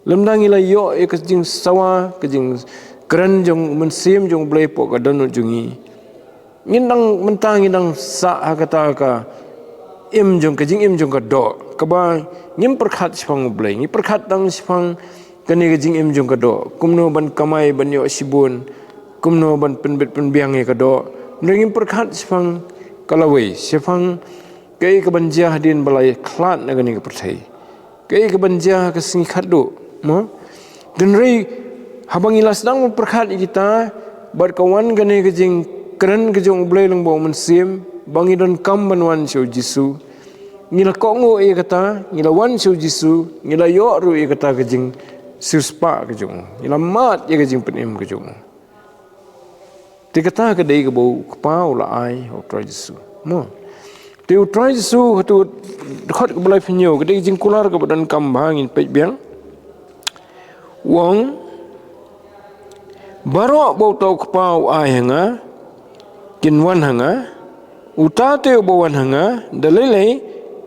lymda ngi la ïoh ïa ka jingsawa, ka jingkren jong u Mynsiem jong u Blei hapoh ka dohnud jong ngi, ngin dang, mynta ngin dang sah ha kata ka im jong, ka jingim jong ka doh, kaba ngim pyrkhat shaphang u Blei, ngi pyrkhat tang shaphang kane ka jingim jong ka doh, kumno ban kamai ban ïoh shibun, kumno ban pynbit pynbiang ïa ka doh. Hynrei ngim pyrkhat shaphang ka lawei, shaphang kaei kaban jia hadien ba la ïa khlad na kane ka pyrthei, kaei kaban jia ha ka sngi khatduh, mo. Hynrei haba ngi la sdang ban pyrkhat ïa kita, bad ka wan kane ka jingkren ka jong u Blei lyngba u Mynsiem ba ngi donkam ban wan sha u Jisu, ngi la kohnguh ïa kata, ngi la wan sha u Jisu, ngi la ïoh ruh ïa kata ka jingsiewspah ka jong u, ngi la mad ïa ka jingpynim ka jong u. Te kata ka dei kaba u Kpa u la ai ha u Trai Jisu, mo. Te u Trai Jisu ha kato ka dkhot kaba laiphew hynñiew, ka dei ka jingkular kaba donkam bha, ngin peit biang. U ong, baroh ba uta u Kpa u ai ha nga, kin wan ha nga. Uta te uba wan ha nga, da lei lei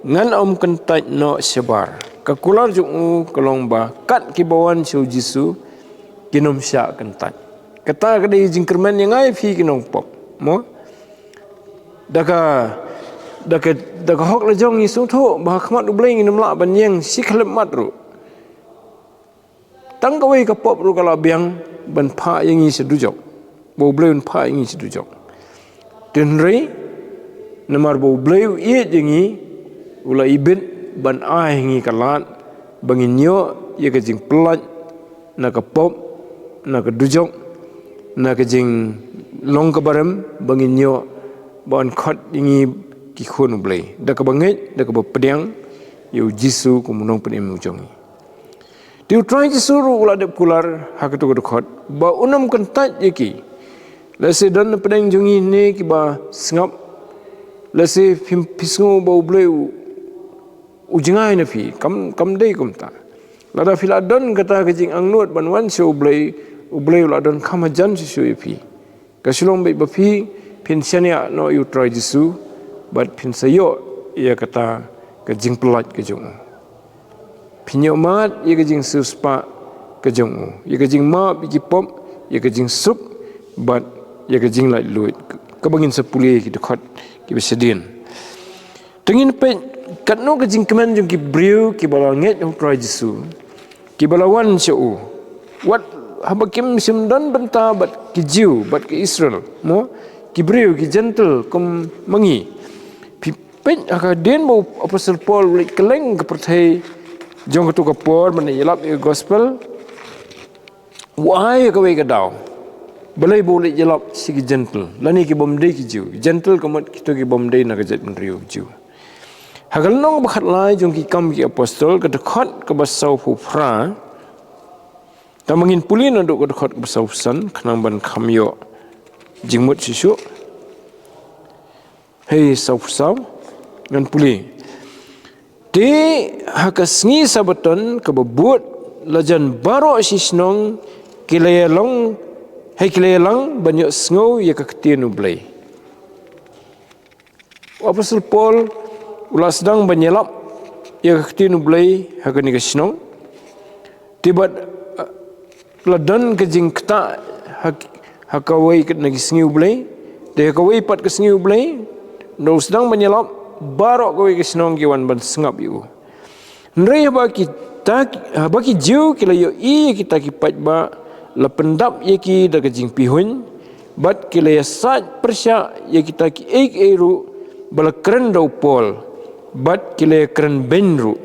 ngan ym kyntait noh shabar. Ka kular jong u ka long ba kat kiba wan sha u Jisu, kin ym shah kyntait. Kata ka dei jingkyrmen ïa nga ïa phi ki nongpop, mo. Da ka, da ka, da ka hok la jong ngi sngewthuh ba ha khmat u Blei ngin ym lah ban ïeng shi khyllipmat ruh. Tang kawei ka pop ruh ka la biang ban phah ïa ngi sha dujok, ba u Blei un phah ïa ngi sha dujok. Te hynrei namar ba u Blei u ïeit ïa ngi, u la ibit ban ai ha ngi ka lad ba ngin ïoh ïa ka jingpynlait na ka pop, na ka dujok, na ka jinglong ka barem, ba ngin ïoh ba un khot ïa ngi ki khun u Blei da kaba ngeit, da kaba pdiang ïa u Jisu kum u Nongpynim u jong ngi. Te u Trai Jisu ruh u la dep kular ha kato ka dkhot ba un ym kyntait ïa ki. Lehse don na pdeng jong ngi ne kiba sngap, lehse phi, phi sngew ba u Blei u, u jngai na phi, kam, kam dei kumta. Lada phi la don kata ka jingangnud ban wan sha u Blei, u Blei u la don kham hajan shuh shuh ïa phi. Ka shu long beit ba phi, phin shaniah noh ïa u Trai Jisu, bad phin sa ïoh ïa kata ka jingpynlait ka jong u. Phin ïoh mad ïa ka jingsiewspah ka jong u, ïa ka jingmap ïa ki pop, ïa ka jingsuk, bad ïa ka jinglaitluid, kaba ngin sa pule ki dkhot kiba shadien. Te ngin peit katno ka jingkmen jong ki briew kiba la ngeit ha u Trai Jisu, kiba la wan sha u. Wat haba kim shym don bynta bad ki Jiw bad ki Israel, mo, ki briew, ki Jentil kum ma ngi. Phi peit ha ka dien ba u Apostol Paul u leit kylleng ka pyrthei jong kato ka por ban ïalap ïa ka gospel, u ai kawei ka daw. Balei ba u leit ïalap sha ki Jentil lane ki bym dei ki Jiw? Ki Jentil ka mut kito ki bym dei na ka jaitbynriew Jiw. Ha ka lynnong ba khatlai jong Ki Kam ki Apostol, ka dkhot kaba sawphew phra. Tang ba ngin pule naduh ka dkhot kaba sawphew san khnang ban kham ïoh jingmut shuh shuh. Hei, sawphew saw, ngan pule. Te ha ka sngi Sabbaton kaba bud, la jan baroh shi shnong ki la ïalong, hei, ki la ïalang ban ïohsngew ïa ka ktien U Blei. U Apostol Paul u la sdang ban ïalap ïa ka ktien U Blei ha kane ka shnong. Te bad, eh, la don ka jingktah ha, ha kawei ka, na ki sngi U Blei. Te ha kawei pat ka sngi U Blei, haba u sdang ban ïalap, baroh kawei ka shnong ki wan ban sngap ïa u. Hynrei haba kita, haba ki Jiw ki la ïohi ïa kita ki paidbah, la pyndap ïa ki da ka jingpihuiñ, bad ki la ïasaid pyrshah ïa kita kiei kiei ruh ba la kren da u Paul, bad ki la ïakren beiñ ruh.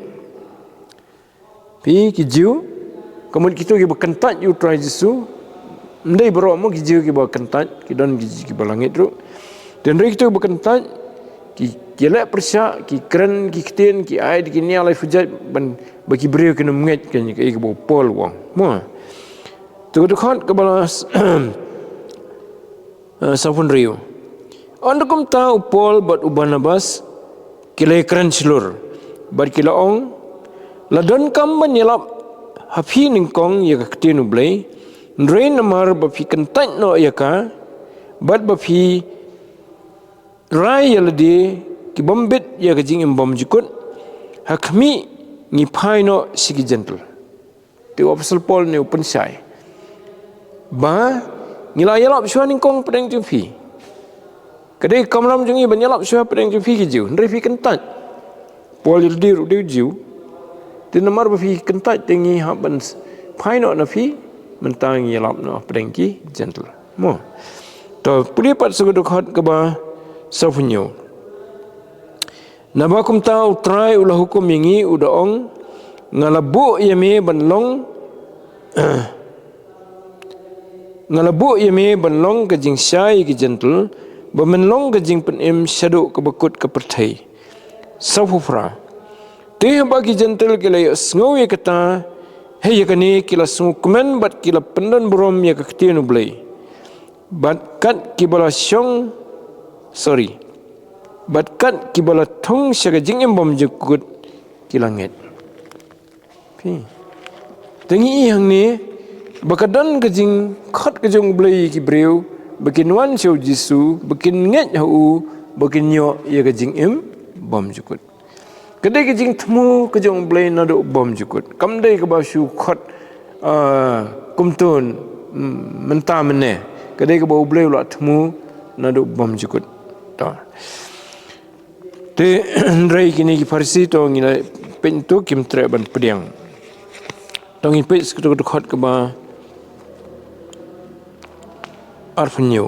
Phi, ki Jiw, ka mut kito kiba kyntait ïa U Trai Jisu, ym dei baroh mo ki Jiw kiba kyntait, ki don ki, kiba la ngeit ruh. Te hynrei kito kiba kyntait, ki, ki leh pyrshah, ki kren ki ktien, ki ai da ki nia laiphew jait ban, ba ki briew kin ym ngeit, kane kaei kaba u Paul u ong, mo. Te ka dkhot kaba la, eh, sawphew hynriew. Ynda kumta u Paul bad u Barnabas ki la ïakren shlur, bad ki la ong, La donkam ban ïalap ha phi nyngkong ïa ka ktien U Blei, hynrei namar ba phi kyntait noh ïa ka, bad ba phi rai ïa lade ki bym bit ïa ka jingim bymjukut, ha khmih ngi phai noh sha ki Jentil. Te u Apostol Paul ne u pynshai ba ngi la ïalap shuwa nyngkong pdeng jong phi. Ka dei ka kamram jong ngi ban ïalap shuwa pdeng jong phi ki Jiw, hynrei phi kyntait. Paul ïa lade ruh dei u Jiw. Te namar ba phi kyntait te ngi hap ban phai noh na phi, mynta ngi ïalap noh pdeng ki Jentil. Mo. To, pule pat sha ka dkhot kaba sawphew hynñiew. Naba kumta U Trai u la hukum ïa ngi, u da ong, nga la buh ïa me ban long, nga la buh ïa me ban long ka jingshai ïa ki Jentil, ba men long ka jingpynim shaduh kaba kut ka pyrthei. Sawphew phra. Te haba ki Jentil ki la ïohsngew ïa kata, hei ïa kane ki la sngewkmen bad ki la pyndon burom ïa ka ktien U Blei. Bad kat kiba la shong, sorry. Bad kat kiba la thung sha ka jingim bymjukut ki la ngeit. Phi. Te ngi i hangne, ba ka don ka jingkhot ka jong U Blei ïa ki briew, ba kin wan sha U Jisu, ba kin ngeit ha u, ba kin ïoh ïa ka jingim bymjukut. Ka dei ka jingthmu ka jong U Blei naduh bymjukut. Kam dei kaba shu khot, ah, kumto, mm, mynta mynne. Ka dei kaba U Blei u la thmu naduh bymjukut. To. Te, hynrei kine ki Pharisi to ngi la peit to kim treh ban pdiang. To ngi peit sha kato ka dkhot kaba arphew hynñiew.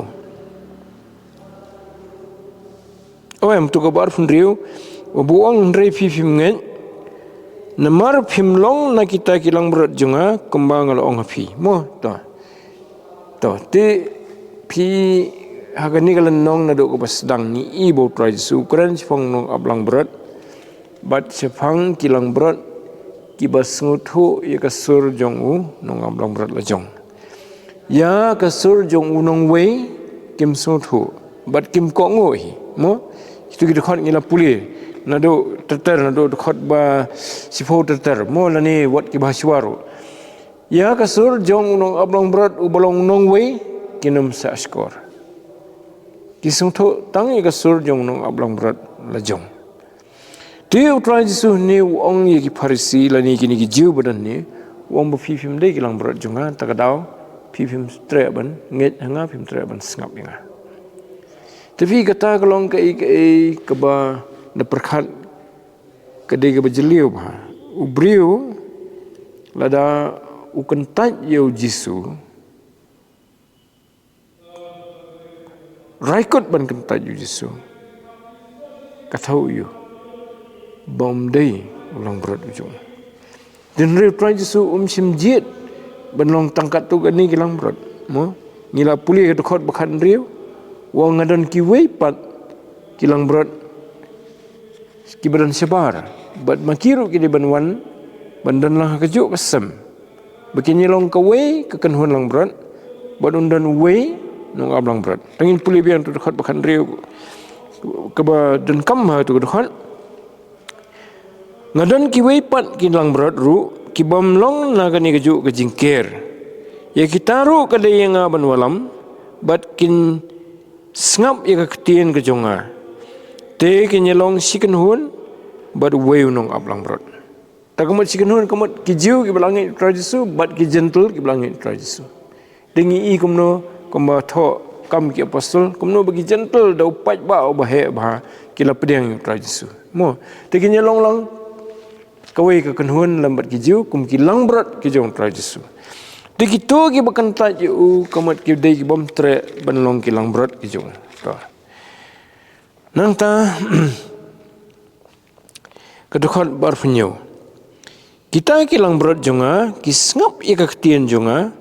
O em, to kaba arphew hynriew, u ba ong hynrei phi phim ngeit, namar phim long na kita ki langbrot jong nga, kumba nga la ong ha phi. Mo, to. To, te phi ha kane ka lynnong naduh kaba sdang ngi i ba U Trai Jisu u kren shaphang u nongap langbrot. Bad shaphang ki langbrot kiba sngewthuh ïa ka sur jong u nongap langbrot la jong. Ïa ka sur jong u nongwei kim sngewthuh bad kim kohnguh hi. Mo? Kito ki dkhot ngi la pule naduh ter ter, naduh dkhot ba shiphew ter ter. Mo, lane wat kiba shuwa ruh. Ïa ka sur jong u nongap langbrot uba long u nongwei kin ym sah shkor. Ki sngewthuh tang ïa ka sur jong u nongap langbrot la jong. Te U Trai Jisu hangne u ong ïa ki Pharisi lane kine ki Jiw ba don hangne, u ong ba phi phim dei ki langbrot jong nga, ta ka daw phi phim treh ban ngeit ha nga, phim treh ban sngap ïa nga. Te phi, kata ka long kaei kaei kaba da pyrkhat, ka dei kaba jylliew bha. U briew lada u kyntait ïa U Jisu, rai kut ban kyntait ïa U Jisu, ka thaw ïa u ba um dei u langbrot u jong u. Hynrei U Trai Jisu um shym jied ban long tang katto katne ki langbrot. Mo, ngi la pule ka dkhot ba khathynriew, u ong nga don kiwei pat ki langbrot kiba don shabar, bad ma ki ruh ki dei ban wan ban don lang ha kajuh ka sem, ba kin ïalong kawei ka kynhun langbrot bad un don uwei u nongap langbrot. To ngin pule biang to dkhot ba khathynriew, kaba donkam ha to dkhot. Nga don kiwei pat ki langbrot ruh ki bym long na kane kajuh ka jingker. Ïa kita ruh ka dei ïa nga ban wallam, bad kin sngap ïa ka ktien ka jong nga. Te kin ïalong shi kynhun bad uwei u nongap langbrot. Ta ka mut shi kynhun, ka mut ki Jiw kiba la ngeit U Trai Jisu bad ki Jentil kiba la ngeit U Trai Jisu. Te ngi i kumno, kumba thoh Kam ki Apostol, kumno ba ki Jentil da u paidbah uba heh bha ki la pdiang ïa U Trai Jisu. Mo, te kin ïalong lang kawei ka kynhun lem bad ki Jiw kum ki langbrot ki jong U Trai Jisu. Te kito kiba kyntait ïa u, ka mut ki dei ki bym treh ban long ki langbrot ki jong u. To. Nangta, ka dkhot ba arphew hynñiew. Kita ki langbrot jong nga ki sngap ïa ka ktien jong nga,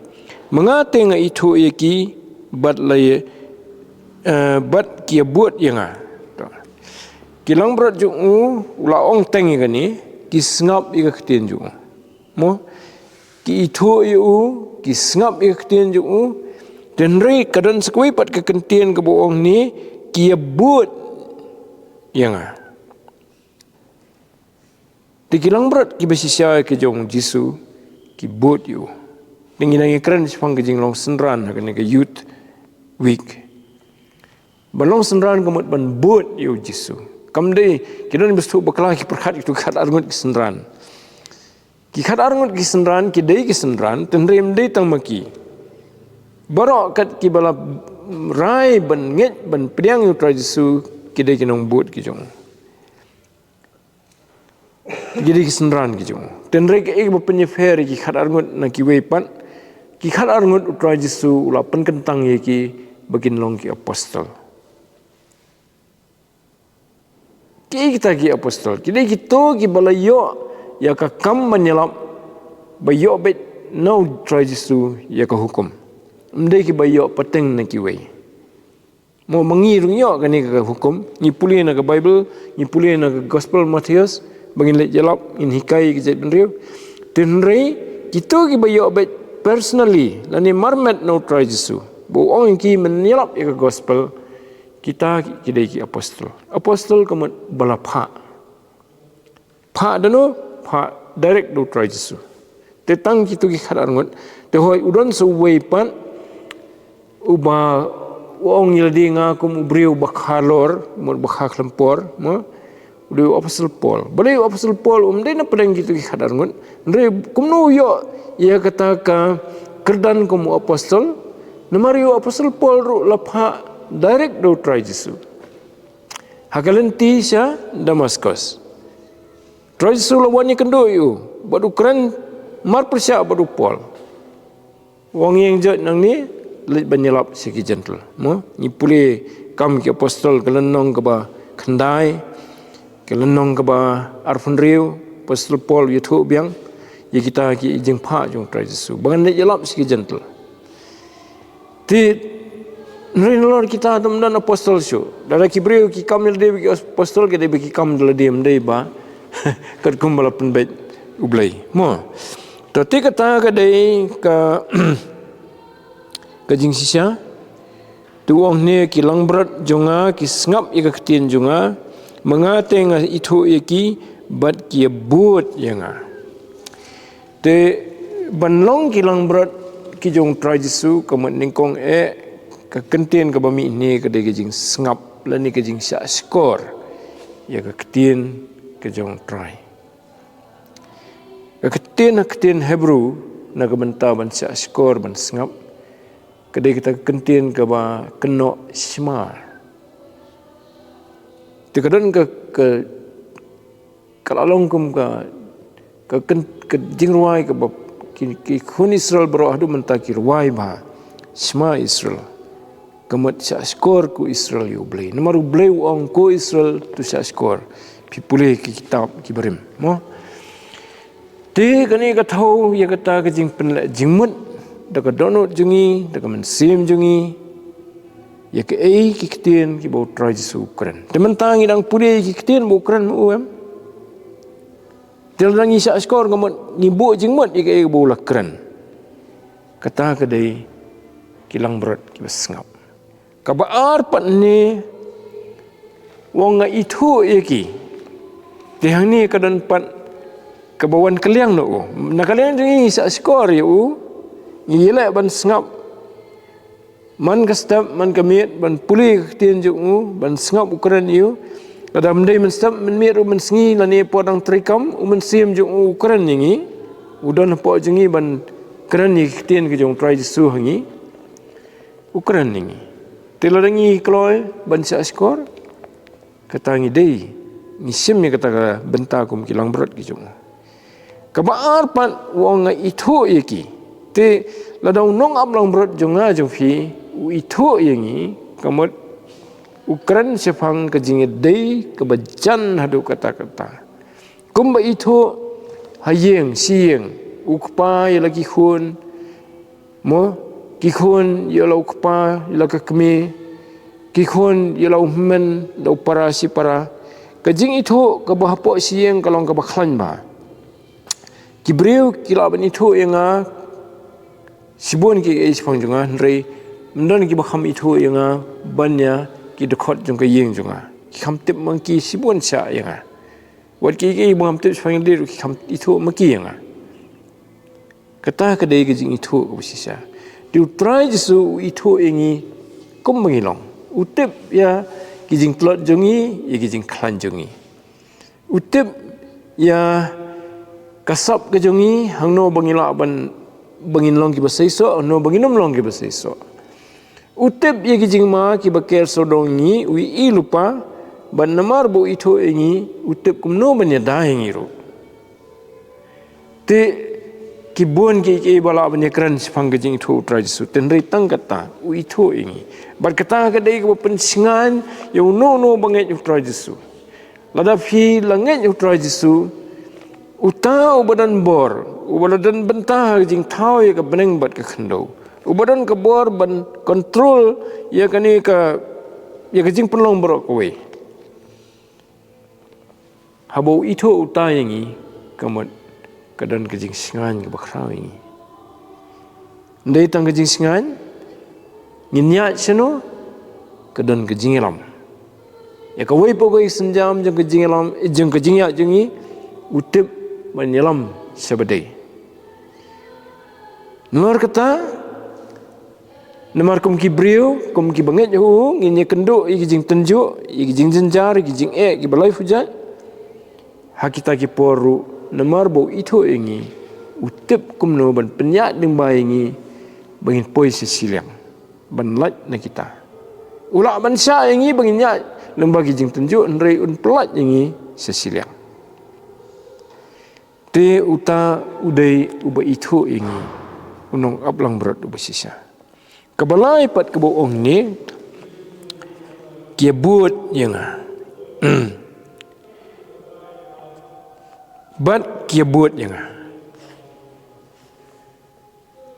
ma nga te nga ithuh ïa ki bad la ïa, eh, bad ki ïa bud ïa nga. To. Ki langbrot jong u, u la ong teng ïa kane, ki sngap ïa ka ktien jong u. Mo, ki ithuh ïa u, ki sngap ïa ka ktien jong u. Hynrei ka don sa kawei pat ka ktien kaba ong hangne, ki ïa bud ïa nga. Te ki langbrot kiba shisha ki jong u Jisu ki bud ïa u. Te ngi nang ïakren shaphang ka jinglong synran ha kane ka Youth Week. Ban long synran ka mut ban bud ïa u Jisu. Kam dei, ki don ba shu bakla ki pyrkhat ïa ki khatar ngut ki synran. Ki khatar ngut ki synran ki dei ki synran, tynrai ym dei tang ma ki. Baroh kat kiba la rai ban ngeit ban pdiang ïa u Trai Jisu ki dei ki nongbud ki jong u. Ki dei ki synran ki jong u. Tynrai kaei ba pynïapher ïa ki khatar ngut na kiwei pat, ki khatar ngut u Trai Jisu u la pynkyntang ïa ki ba kin long ki apostol. Kiei kita ki apostol? Ki dei kito kiba la ïoh ïa ka kam ban ïalap, ba ïoh beit na u Trai Jisu ïa ka hukum. Ym dei kiba ïoh pateng na kiwei. Mo, ma ngi ruh ngi ïoh kane ka hukum, ngi pule na ka Bible, ngi pule na ka Gospel Mathaios, ba ngin leit ïalap, ngin hikai ïa ki jaitbynriew. Tynrai kito kiba ïoh beit personally lane marmet na u Trai Jisu, ba u ong ïa ki men ïalap ïa ka Gospel, kita ki dei ki apostol. Apostol ka mut ba la phah. Phah da no? Phah direct da u Trai Jisu. Te tang kito ki khatar ngut. Te hooid, u don sa uwei pat uba u ong ïa lade nga kum u briew ba khalor, mut ba kha khlem por, mo? U dei u apostol Paul. Balei u apostol Paul um dei na pdeng kito ki khatar ngut? Hynrei kumno u ïoh ïa kata ka kyrdan kum u apostol? Namar ïa u apostol Paul ruh la phah direct da u Trai Jisu. Ha ka lynti sha Damascus, Trai Jisu la wan ïakynduh ïa u bad u kren marpyrshah bad u Paul. U ong ïa nga, jot nangne, leit ban ïalap sha ki Jentil. Mo, ngi pule Kam ki Apostol ka lynnong kaba khyndai, ka lynnong kaba arphew hynriew, Apostol Paul u ïathuh biang ïa kita ki jingphah jong u Trai Jisu ba ngan leit ïalap sha ki Jentil. Te hynrei nalor kita te ym don apostol shuh. Lada ki briew ki kam ïa lade ba ki apostol, ka dei ba ki kam da lade, ym dei ba katkum ba la pynbeit U Blei. Mo. To te kata ka dei ka, ka jingshisha. Te u ong hangne, ki langbrot jong nga ki sngap ïa ka ktien jong nga, ma nga te nga ithuh ïa ki bad ki ïabud ïa nga. Te ban long ki langbrot ki jong u Trai Jisu, ka mut nyngkong eh, ka kyntien kaba mih hangne ka dei ka jingsngap lane ka jingshahshkor ïa ka ktien ka jong u Trai. Ka ktien, ka ktien Hebru na ka bynta ban shahshkor, ban sngap, ka dei kata ka kyntien kaba kynnoh shma. Te ka don ka, ka, ka la long kum ka, ka kyn-, ka jingrwai kaba ki, ki khun Israel baroh haduh mynta ki rwai ba, Shema Israel. Ka mut shahshkor ko Israel ïa U Blei. Namar U Blei u ong, ko Israel, to shahshkor. Phi pule ki kitab ki barim. Mo? Te kane ka thew ïa kata ka jingpynleh jingmut da ka dohnud jong ngi, da ka mynsiem jong ngi, ïa kaei ki ktien kiba U Trai Jisu u kren. Te mynta ngi dang pule ïa ki ktien ba u kren, mo, em? Te lada ngi shahshkor, ka mut ngi buh jingmut ïa kaei ba u la kren. Kata ka dei ki langbrot kiba sngap. Kaba ar pat ne, u ong nga ithuh ïa ki. Te hangne ka don pat kaba wan kylliang na u. Na ka liang jong ngi, ngi shahshkor ïa u, ngi ïaleh ban sngap man ka step man ka miet, ban pule ka ktien jong u, ban sngap u kren ïa u. Lada ym dei mynstep mynmiet ruh, mynsngi lane por dang treikam, u mynsiem jong u u kren ïa ngi. U don hapoh jong ngi ban kren ïa ki ktien ki jong U Trai Jisu ha ngi. U kren ïa ngi. Te lada ngi kloi ban shahshkor, kata ngi dei, ngi shim ïa kata ka bynta kum ki langbrot ki jong u. Kaba ar pat, u ong nga ithuh ïa ki. Te lada u nongap langbrot jong nga jong phi u ithuh ïa ngi, ka mut u kren shaphang ka jingïadei kaba jan haduh katta katta. Kumba ithuh ha ïing shi ïing, u kpa ïa la ki khun, mo, ki khun ïa la u kpa, ïa la ka kmie, ki khun ïa la u hynmen, la u para shi para. Ka jingithuh kaba hapoh shi ïing ka long kaba khlaiñ bha. Ki briew ki lah ban ithuh ïa nga shibun kiei kiei shaphang jong nga, hynrei ym don kiba kham ithuh ïa nga ban ïa ki dkhot jong ka ïing jong nga. Ki kham tip ma ki shibun shah ïa nga. Wat ki, ki ba ngam tip shaphang ïa lade ruh ki kham ithuh ma ki ïa nga. Kata ka dei ka jingithuh kaba shisha. Te U Trai Jisu u ithuh ïa ngi kumba ngi long. U tip ïa ki jingtlot jong ngi, ïa ki jingkhlaiñ jong ngi. U tip ïa ka sap ka jong ngi, hangno ba ngi lah ban, ba ngin long kiba seisoh, hangno ba ngin ym long kiba seisoh. U tip ïa ki jingma kiba ker sawdong ngi, u ïohi lypa, bad namar ba u ithuh ïa ngi, u tip kumno ban ïada ïa ngi ruh. Te ki bun ki, ki ba lah ban ïakren shaphang ka jingithuh U Trai Jisu. Hynrei tang kata, u ithuh ïa ngi. Bad kata ka dei kaba pynshngaiñ ïa uno uno ba ngeit ïa U Trai Jisu. Lada phi la ngeit ïa U Trai Jisu, uta uba don bor, uba la don bynta ha ka jingthaw ïa ka bneng bad ka khyndew, uba don ka bor ban kontrol ïa kane ka, ïa ka jingpynlong baroh kawei. Haba u ithuh uta ïa ngi, ka mut ka don ka jingshngaiñ kaba khraw ïa ngi. Ym dei tang ka jingshngaiñ, ngin ïaid shano, ka don ka jingïalam. Ïa kawei pa kawei ka sienjam jong ka jingïalam, jong ka jingïaid jong ngi, u tip ban ïalam shaba dei. Namar kata, namar kum ki briew, kum kiba ngeit ha u, ngin ïakynduh ïa ki jingtynjuh, ïa ki jingjynjar, ïa ki jingeh kiba laiphew jait. Ha kita ki por ruh, namar ba u ithuh ïa ngi, u tip kumno ban pynïaid lyngba ïa ngi, ba ngin poi sha shiliang, ban lait na kita. U lah ban shah ïa ngi ba ngin ïaid lyngba ki jingtynjuh, hynrei un pyllait ïa ngi sha shiliang. Te uta u dei uba ithuh ïa ngi, u nongaplangbrot uba shisha. Kaba lai pat kaba u ong ne, ki ïabud ïa nga. Bad ki ïabud ïa nga.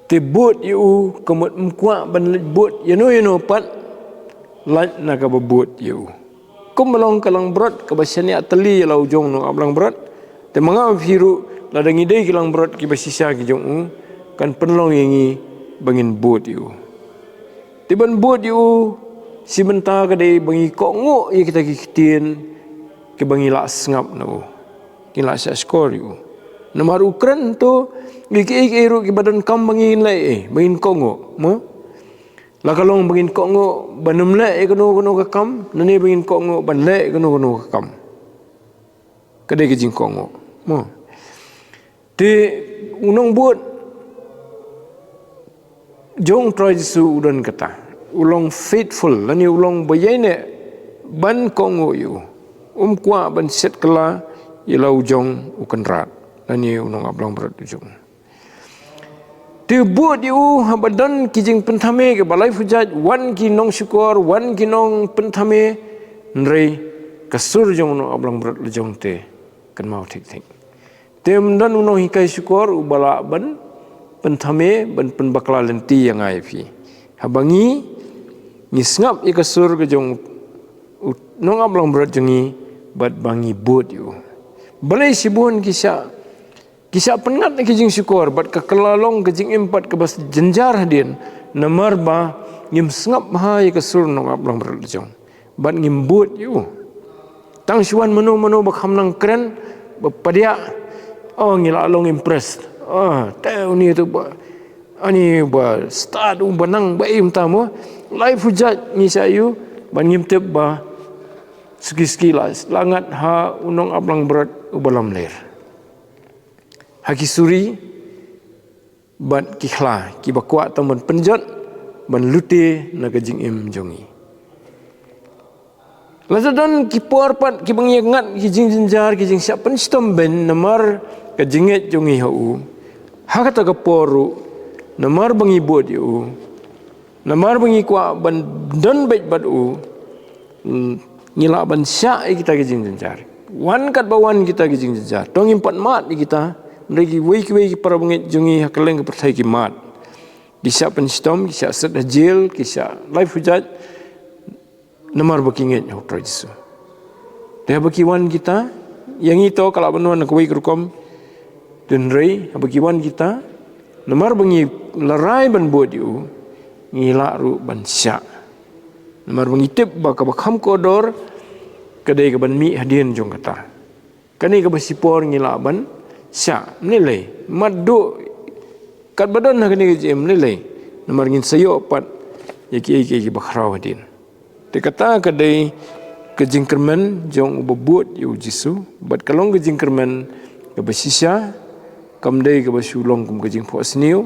Te bud ïa u, ka mut ym kwah ban leit bud ïano ïano pat, lait na kaba bud ïa u. Kumba long ka langbrot kaba shaniah tylli ïa la u jong u nongaplangbrot. Te ma nga ma phi ruh, lada ngi dei ki langbrot kiba shisha ki jong u, kan pynlong ïa ngi ba ngin bud ïa u. Te ban bud ïa u, shi bynta ka dei ba ngi kohnguh ïa kita ki ktien kiba ngi la sngap na u. Ngi la shahshkor ïa u. Namar u kren to, ngi kiei kiei ruh kiba donkam ba ngin leh, eh, ba ngin kohnguh, mo? La ka long ba ngin kohnguh ban ym leh ïa kano kano ka kam, lane ba ngin kohnguh ban leh ïa kano kano ka kam. Ka dei ka jingkohnguh, mo? Te u nongbud jong U Trai Jisu u don kata. U long faithful, lane u long ba ïaineh ban kohnguh ïa u. Um kwah ban shet kylla ïa la u jong u kynrad, lane u nongaplangbrot u jong u. Te bud ïa u haba don ki jingpynthame kiba laiphew jait, wan ki nongshukor, wan ki nongpynthame, hynrei ka sur jong u nongaplangbrot la jong te kynmaw thik thik. Te ym don u nonghikai shukor uba lah ban pynthame, ban pynbakla lynti ïa nga ïa phi. Haba ngi, ngi sngap ïa ka sur ka jong u nongaplangbrot jong ngi, bad ba ngi bud ïa u. Balei shibun ki shah, ki shah pynngat na ki jingshukor, bad ka kylla long ka jingim pat kaba jynjar hadien, namar ba ngim sngap bha ïa ka sur u nongaplangbrot la jong. Bad ngim bud ïa u. Tang shu wan mano mano ba kham nang kren, ba padiah, oh, ngi la long impressed. Oh, te une to ba, ani ba stad u ba nang ba im tamo. Laiphew jait ngi shah ïa u, bad ngim tip ba suki suki la, la ngat ha u nongaplangbrot uba lamler. Ha ki suri, bad ki khla, kiba kwah tang ban pynjot, ban lute na ka jingim jong ngi. Lada don ki por pat kiba ngi ngat ki jingjynjar, ki jingshah pynshitom beiñ namar ka jingngeit jong ngi ha u. Ha kata ka por ruh, namar ba ngi bud ïa u, namar ba ngi kwah ban don beit bad u, mm, ngi lah ban shah ïa kita ki jingjynjar. Wan katba wan kita ki jingjynjar, to ngim pat mad ïa kita. Hynrei kiwei kiwei ki para bangeit jong ngi ha kylleng ka pyrthei ki mad. Ki shah pynshitom, ki shah set ha jel, ki shah laiphew jait, namar ba ki ngeit ha U Trai Jisu. Te haba ki wan kita, ïa ngi to ka lah ban wan na kawei ka rukom. Hynrei haba ki wan kita, namar ba ngi la rai ban bud ïa u, ngi lah ruh ban shah. Namar ba ngi tip ba kaba kham kordor ka dei ka ban mih hadien jong kata. Kane kaba shipor ngi lah ban shah, ym lei lei. Mat duh katba don ha kane ka jingim, ym lei lei. Namar ngin sa ïoh pat ïa kiei kiei kiba khraw hadien. Te kata ka dei ka jingkyrmen jong uba bud ïa u Jisu, bad ka long ka jingkyrmen kaba shisha, kam dei kaba shu long kum ka jingphohsniew,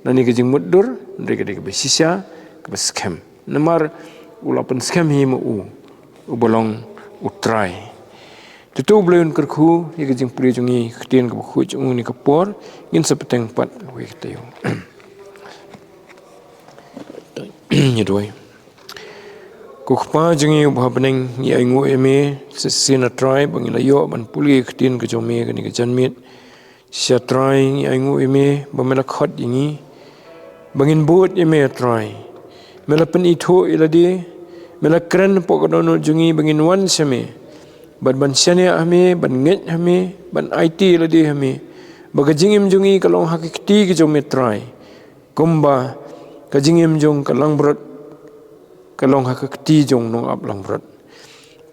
lane ka jingmutdur, hynrei ka dei kaba shisha, kaba skhem. Namar u la pynskhem hi ma u, uba long U Trai. Te to U Blei un kyrkhu ïa ka jingpule jong ngi, ka ktien kaba khuid jong u ha kane ka por, ngin sa bteng pat ha kawei ka taïew. Ngi duwai. Ko Kpa jong ngi uba ha bneng, ngi ainguh ïa me sa shisien A Trai ba ngi la ïoh ban pule ïa ka ktien ka jong me ha kane ka janmiet. Shisha Trai ngi ainguh ïa me ba me la khot ïa ngi ba ngin bud ïa me A Trai. Me la pynithuh ïa lade, me la kren hapoh ka dohnud jong ngi ba ngin wan sha me, bad ban shaniah ha me, ban ngeit ha me, ban aiti ïa lade ha me, ba ka jingim jong ngi ka long ha ka kti ka jong me Trai, kumba ka jingim jong ka langbrot ka long ha ka kti jong u nongap langbrot.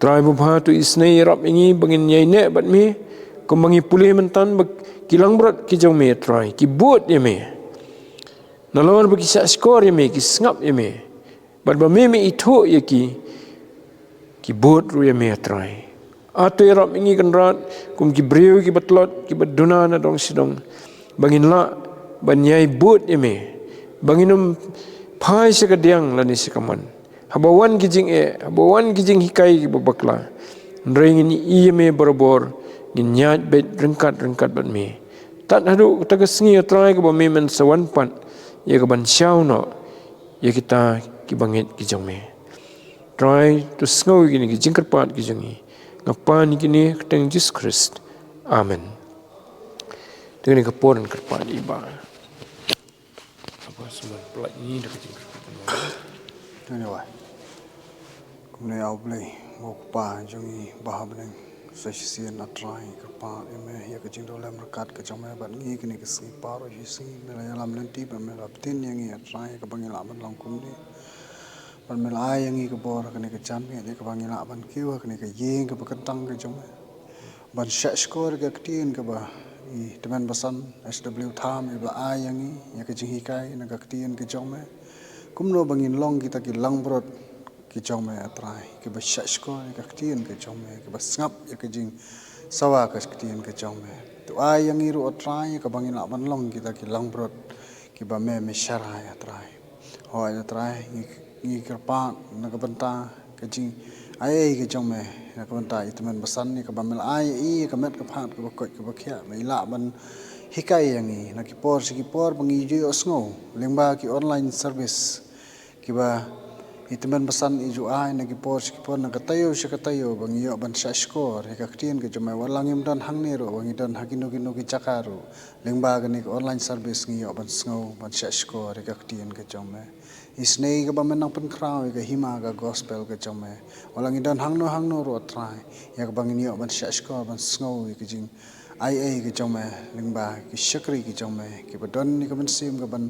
Trai babha, to isynei ïarap ïa ngi ba ngin ïaineh bad me, kumba ngi pule mynta ba ki langbrot ki jong me Trai ki bud ïa me, nalor ba ki shahshkor ïa me, ki sngap ïa me, bad ba me, me ithuh ïa ki, ki bud ruh ïa me Trai. Ato ïarap ïa ngi Kynrad kum ki briew kiba tlot, kiba duna na dong sha dong, ba ngin lah ban ïai bud ïa me, ba ngin ym phai sha ka diang lane sha ka mon haba wan ki jingeh, haba wan ki jinghikai kiba bakla. Hynrei ngin ïohi ïa me barabor, ngin ïaid beit ryngkat ryngkat bad me, tad haduh kata ka sngi A Trai kaba me men sa wan pat ïa ka ban shaw noh ïa kita kiba ngeit ki jong me. Trai, to sngew ïa kine ki jingkyrpad ki jong ngi, nga pan ïa kine ha ka kyrteng Jisu Khrist. Amen. Te kane ka por ngan kyrpad ïa i Bah. Aba sumar pynlait ngi da ka jingkyrpad. Kane wai. Kumne A Blei, ko Kpa jong ngi ba ha bneng, sa shisien A Trai kyrpad ïa me ïa ka jingdon lem ryngkat ka jong me bad ngi kane ka sngi, baroh shi sngi me la ïalam lynti bad me la btin ïa ngi A Trai, kaba ngi lah ban long kumne. Bad me la ai ïa ngi ka bor ha kane ka janmiet ïa kaba ngi lah ban kiew ha kane ka ïing kaba kyntang ka jong me, ban shahshkor ïa ka ktien kaba i Tymmen Basan S W Tham iba la ai ïa ngi, ïa ka jinghikai na ka ktien ka jong me, kumno ba ngin long kita ki langbrot ki jong me A Trai, kiba shahshkor ïa ka ktien ka jong me, kiba sngap ïa ka jingsawa ka ktien ka jong me. To ai ïa ngi ruh A Trai ïa kaba ngin lah ban long kita ki langbrot kiba me, me sharai A Trai. Hooid A Trai, ngi, ngi kyrpad na ka bynta ka jingaiei ka jong me, na ka bynta i Tymmen Basan, ïa kaba me la ai ïa i ïa ka met ka phad kaba koit kaba khiah, ba i lah ban hikai ïa ngi na ki por sha ki por ba ngi ju ïohsngew lyngba ki online service kiba i Tymmen Basan i ju ai na ki por sha ki por, na ka taïew sha ka taïew, ba ngi ïoh ban shahshkor ïa ka ktien ka jong me. Wat la ngim don hangne ruh, ba ngi don ha kino kino ki jaka ruh, lyngba kane ka online service ngi ïoh ban sngew, ban shahshkor ïa ka ktien ka jong me. Isynei kaba me nang pynkhraw ïa ka hima ka gospel ka jong me, wat la ngi don hangno hangno ruh A Trai, ïa kaba ngin ïoh ban shahshkor, ban sngew ïa ka jingaiei ka jong me lyngba ki shakri ki jong me, kiba don ïa ka mynsiem kaban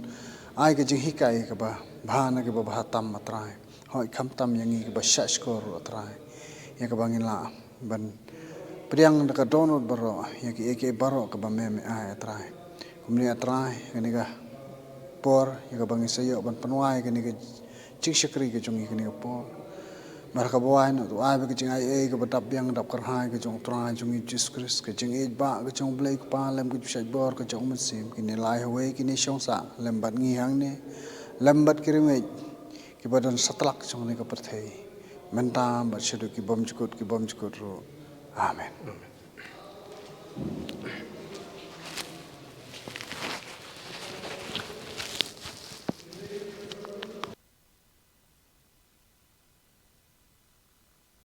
ai ka jinghikai kaba bha na kiba bha tam A Trai. Hooid, khamtam ïa ngi kiba shahshkor ruh A Trai, ïa kaba ngin lah ban pdiang da ka dohnud baroh ïa kiei kiei baroh kaba me, me ai A Trai. Kumne A Trai, kane ka por ïa kaba ngi sa ïoh ban pynwai kane ka jingshakri ka jong ngi kane ka por, bad ha kaba wai noh, to ai ba ka jingaiei kaba dap biang dap kyrhai ka jong U Trai jong ngi Jisu Khrist, ka jingïeit bah ka jong U Blei Kpa lem ka jingshait bor ka jong U Mynsiem, kine lai ha wei, kine shong sah lem bad ngi hangne, lem bad ki riewngeit kiba don satlak jong kane ka pyrthei, mynta bad shaduh ki bymjukut ki bymjukut ruh. Amen.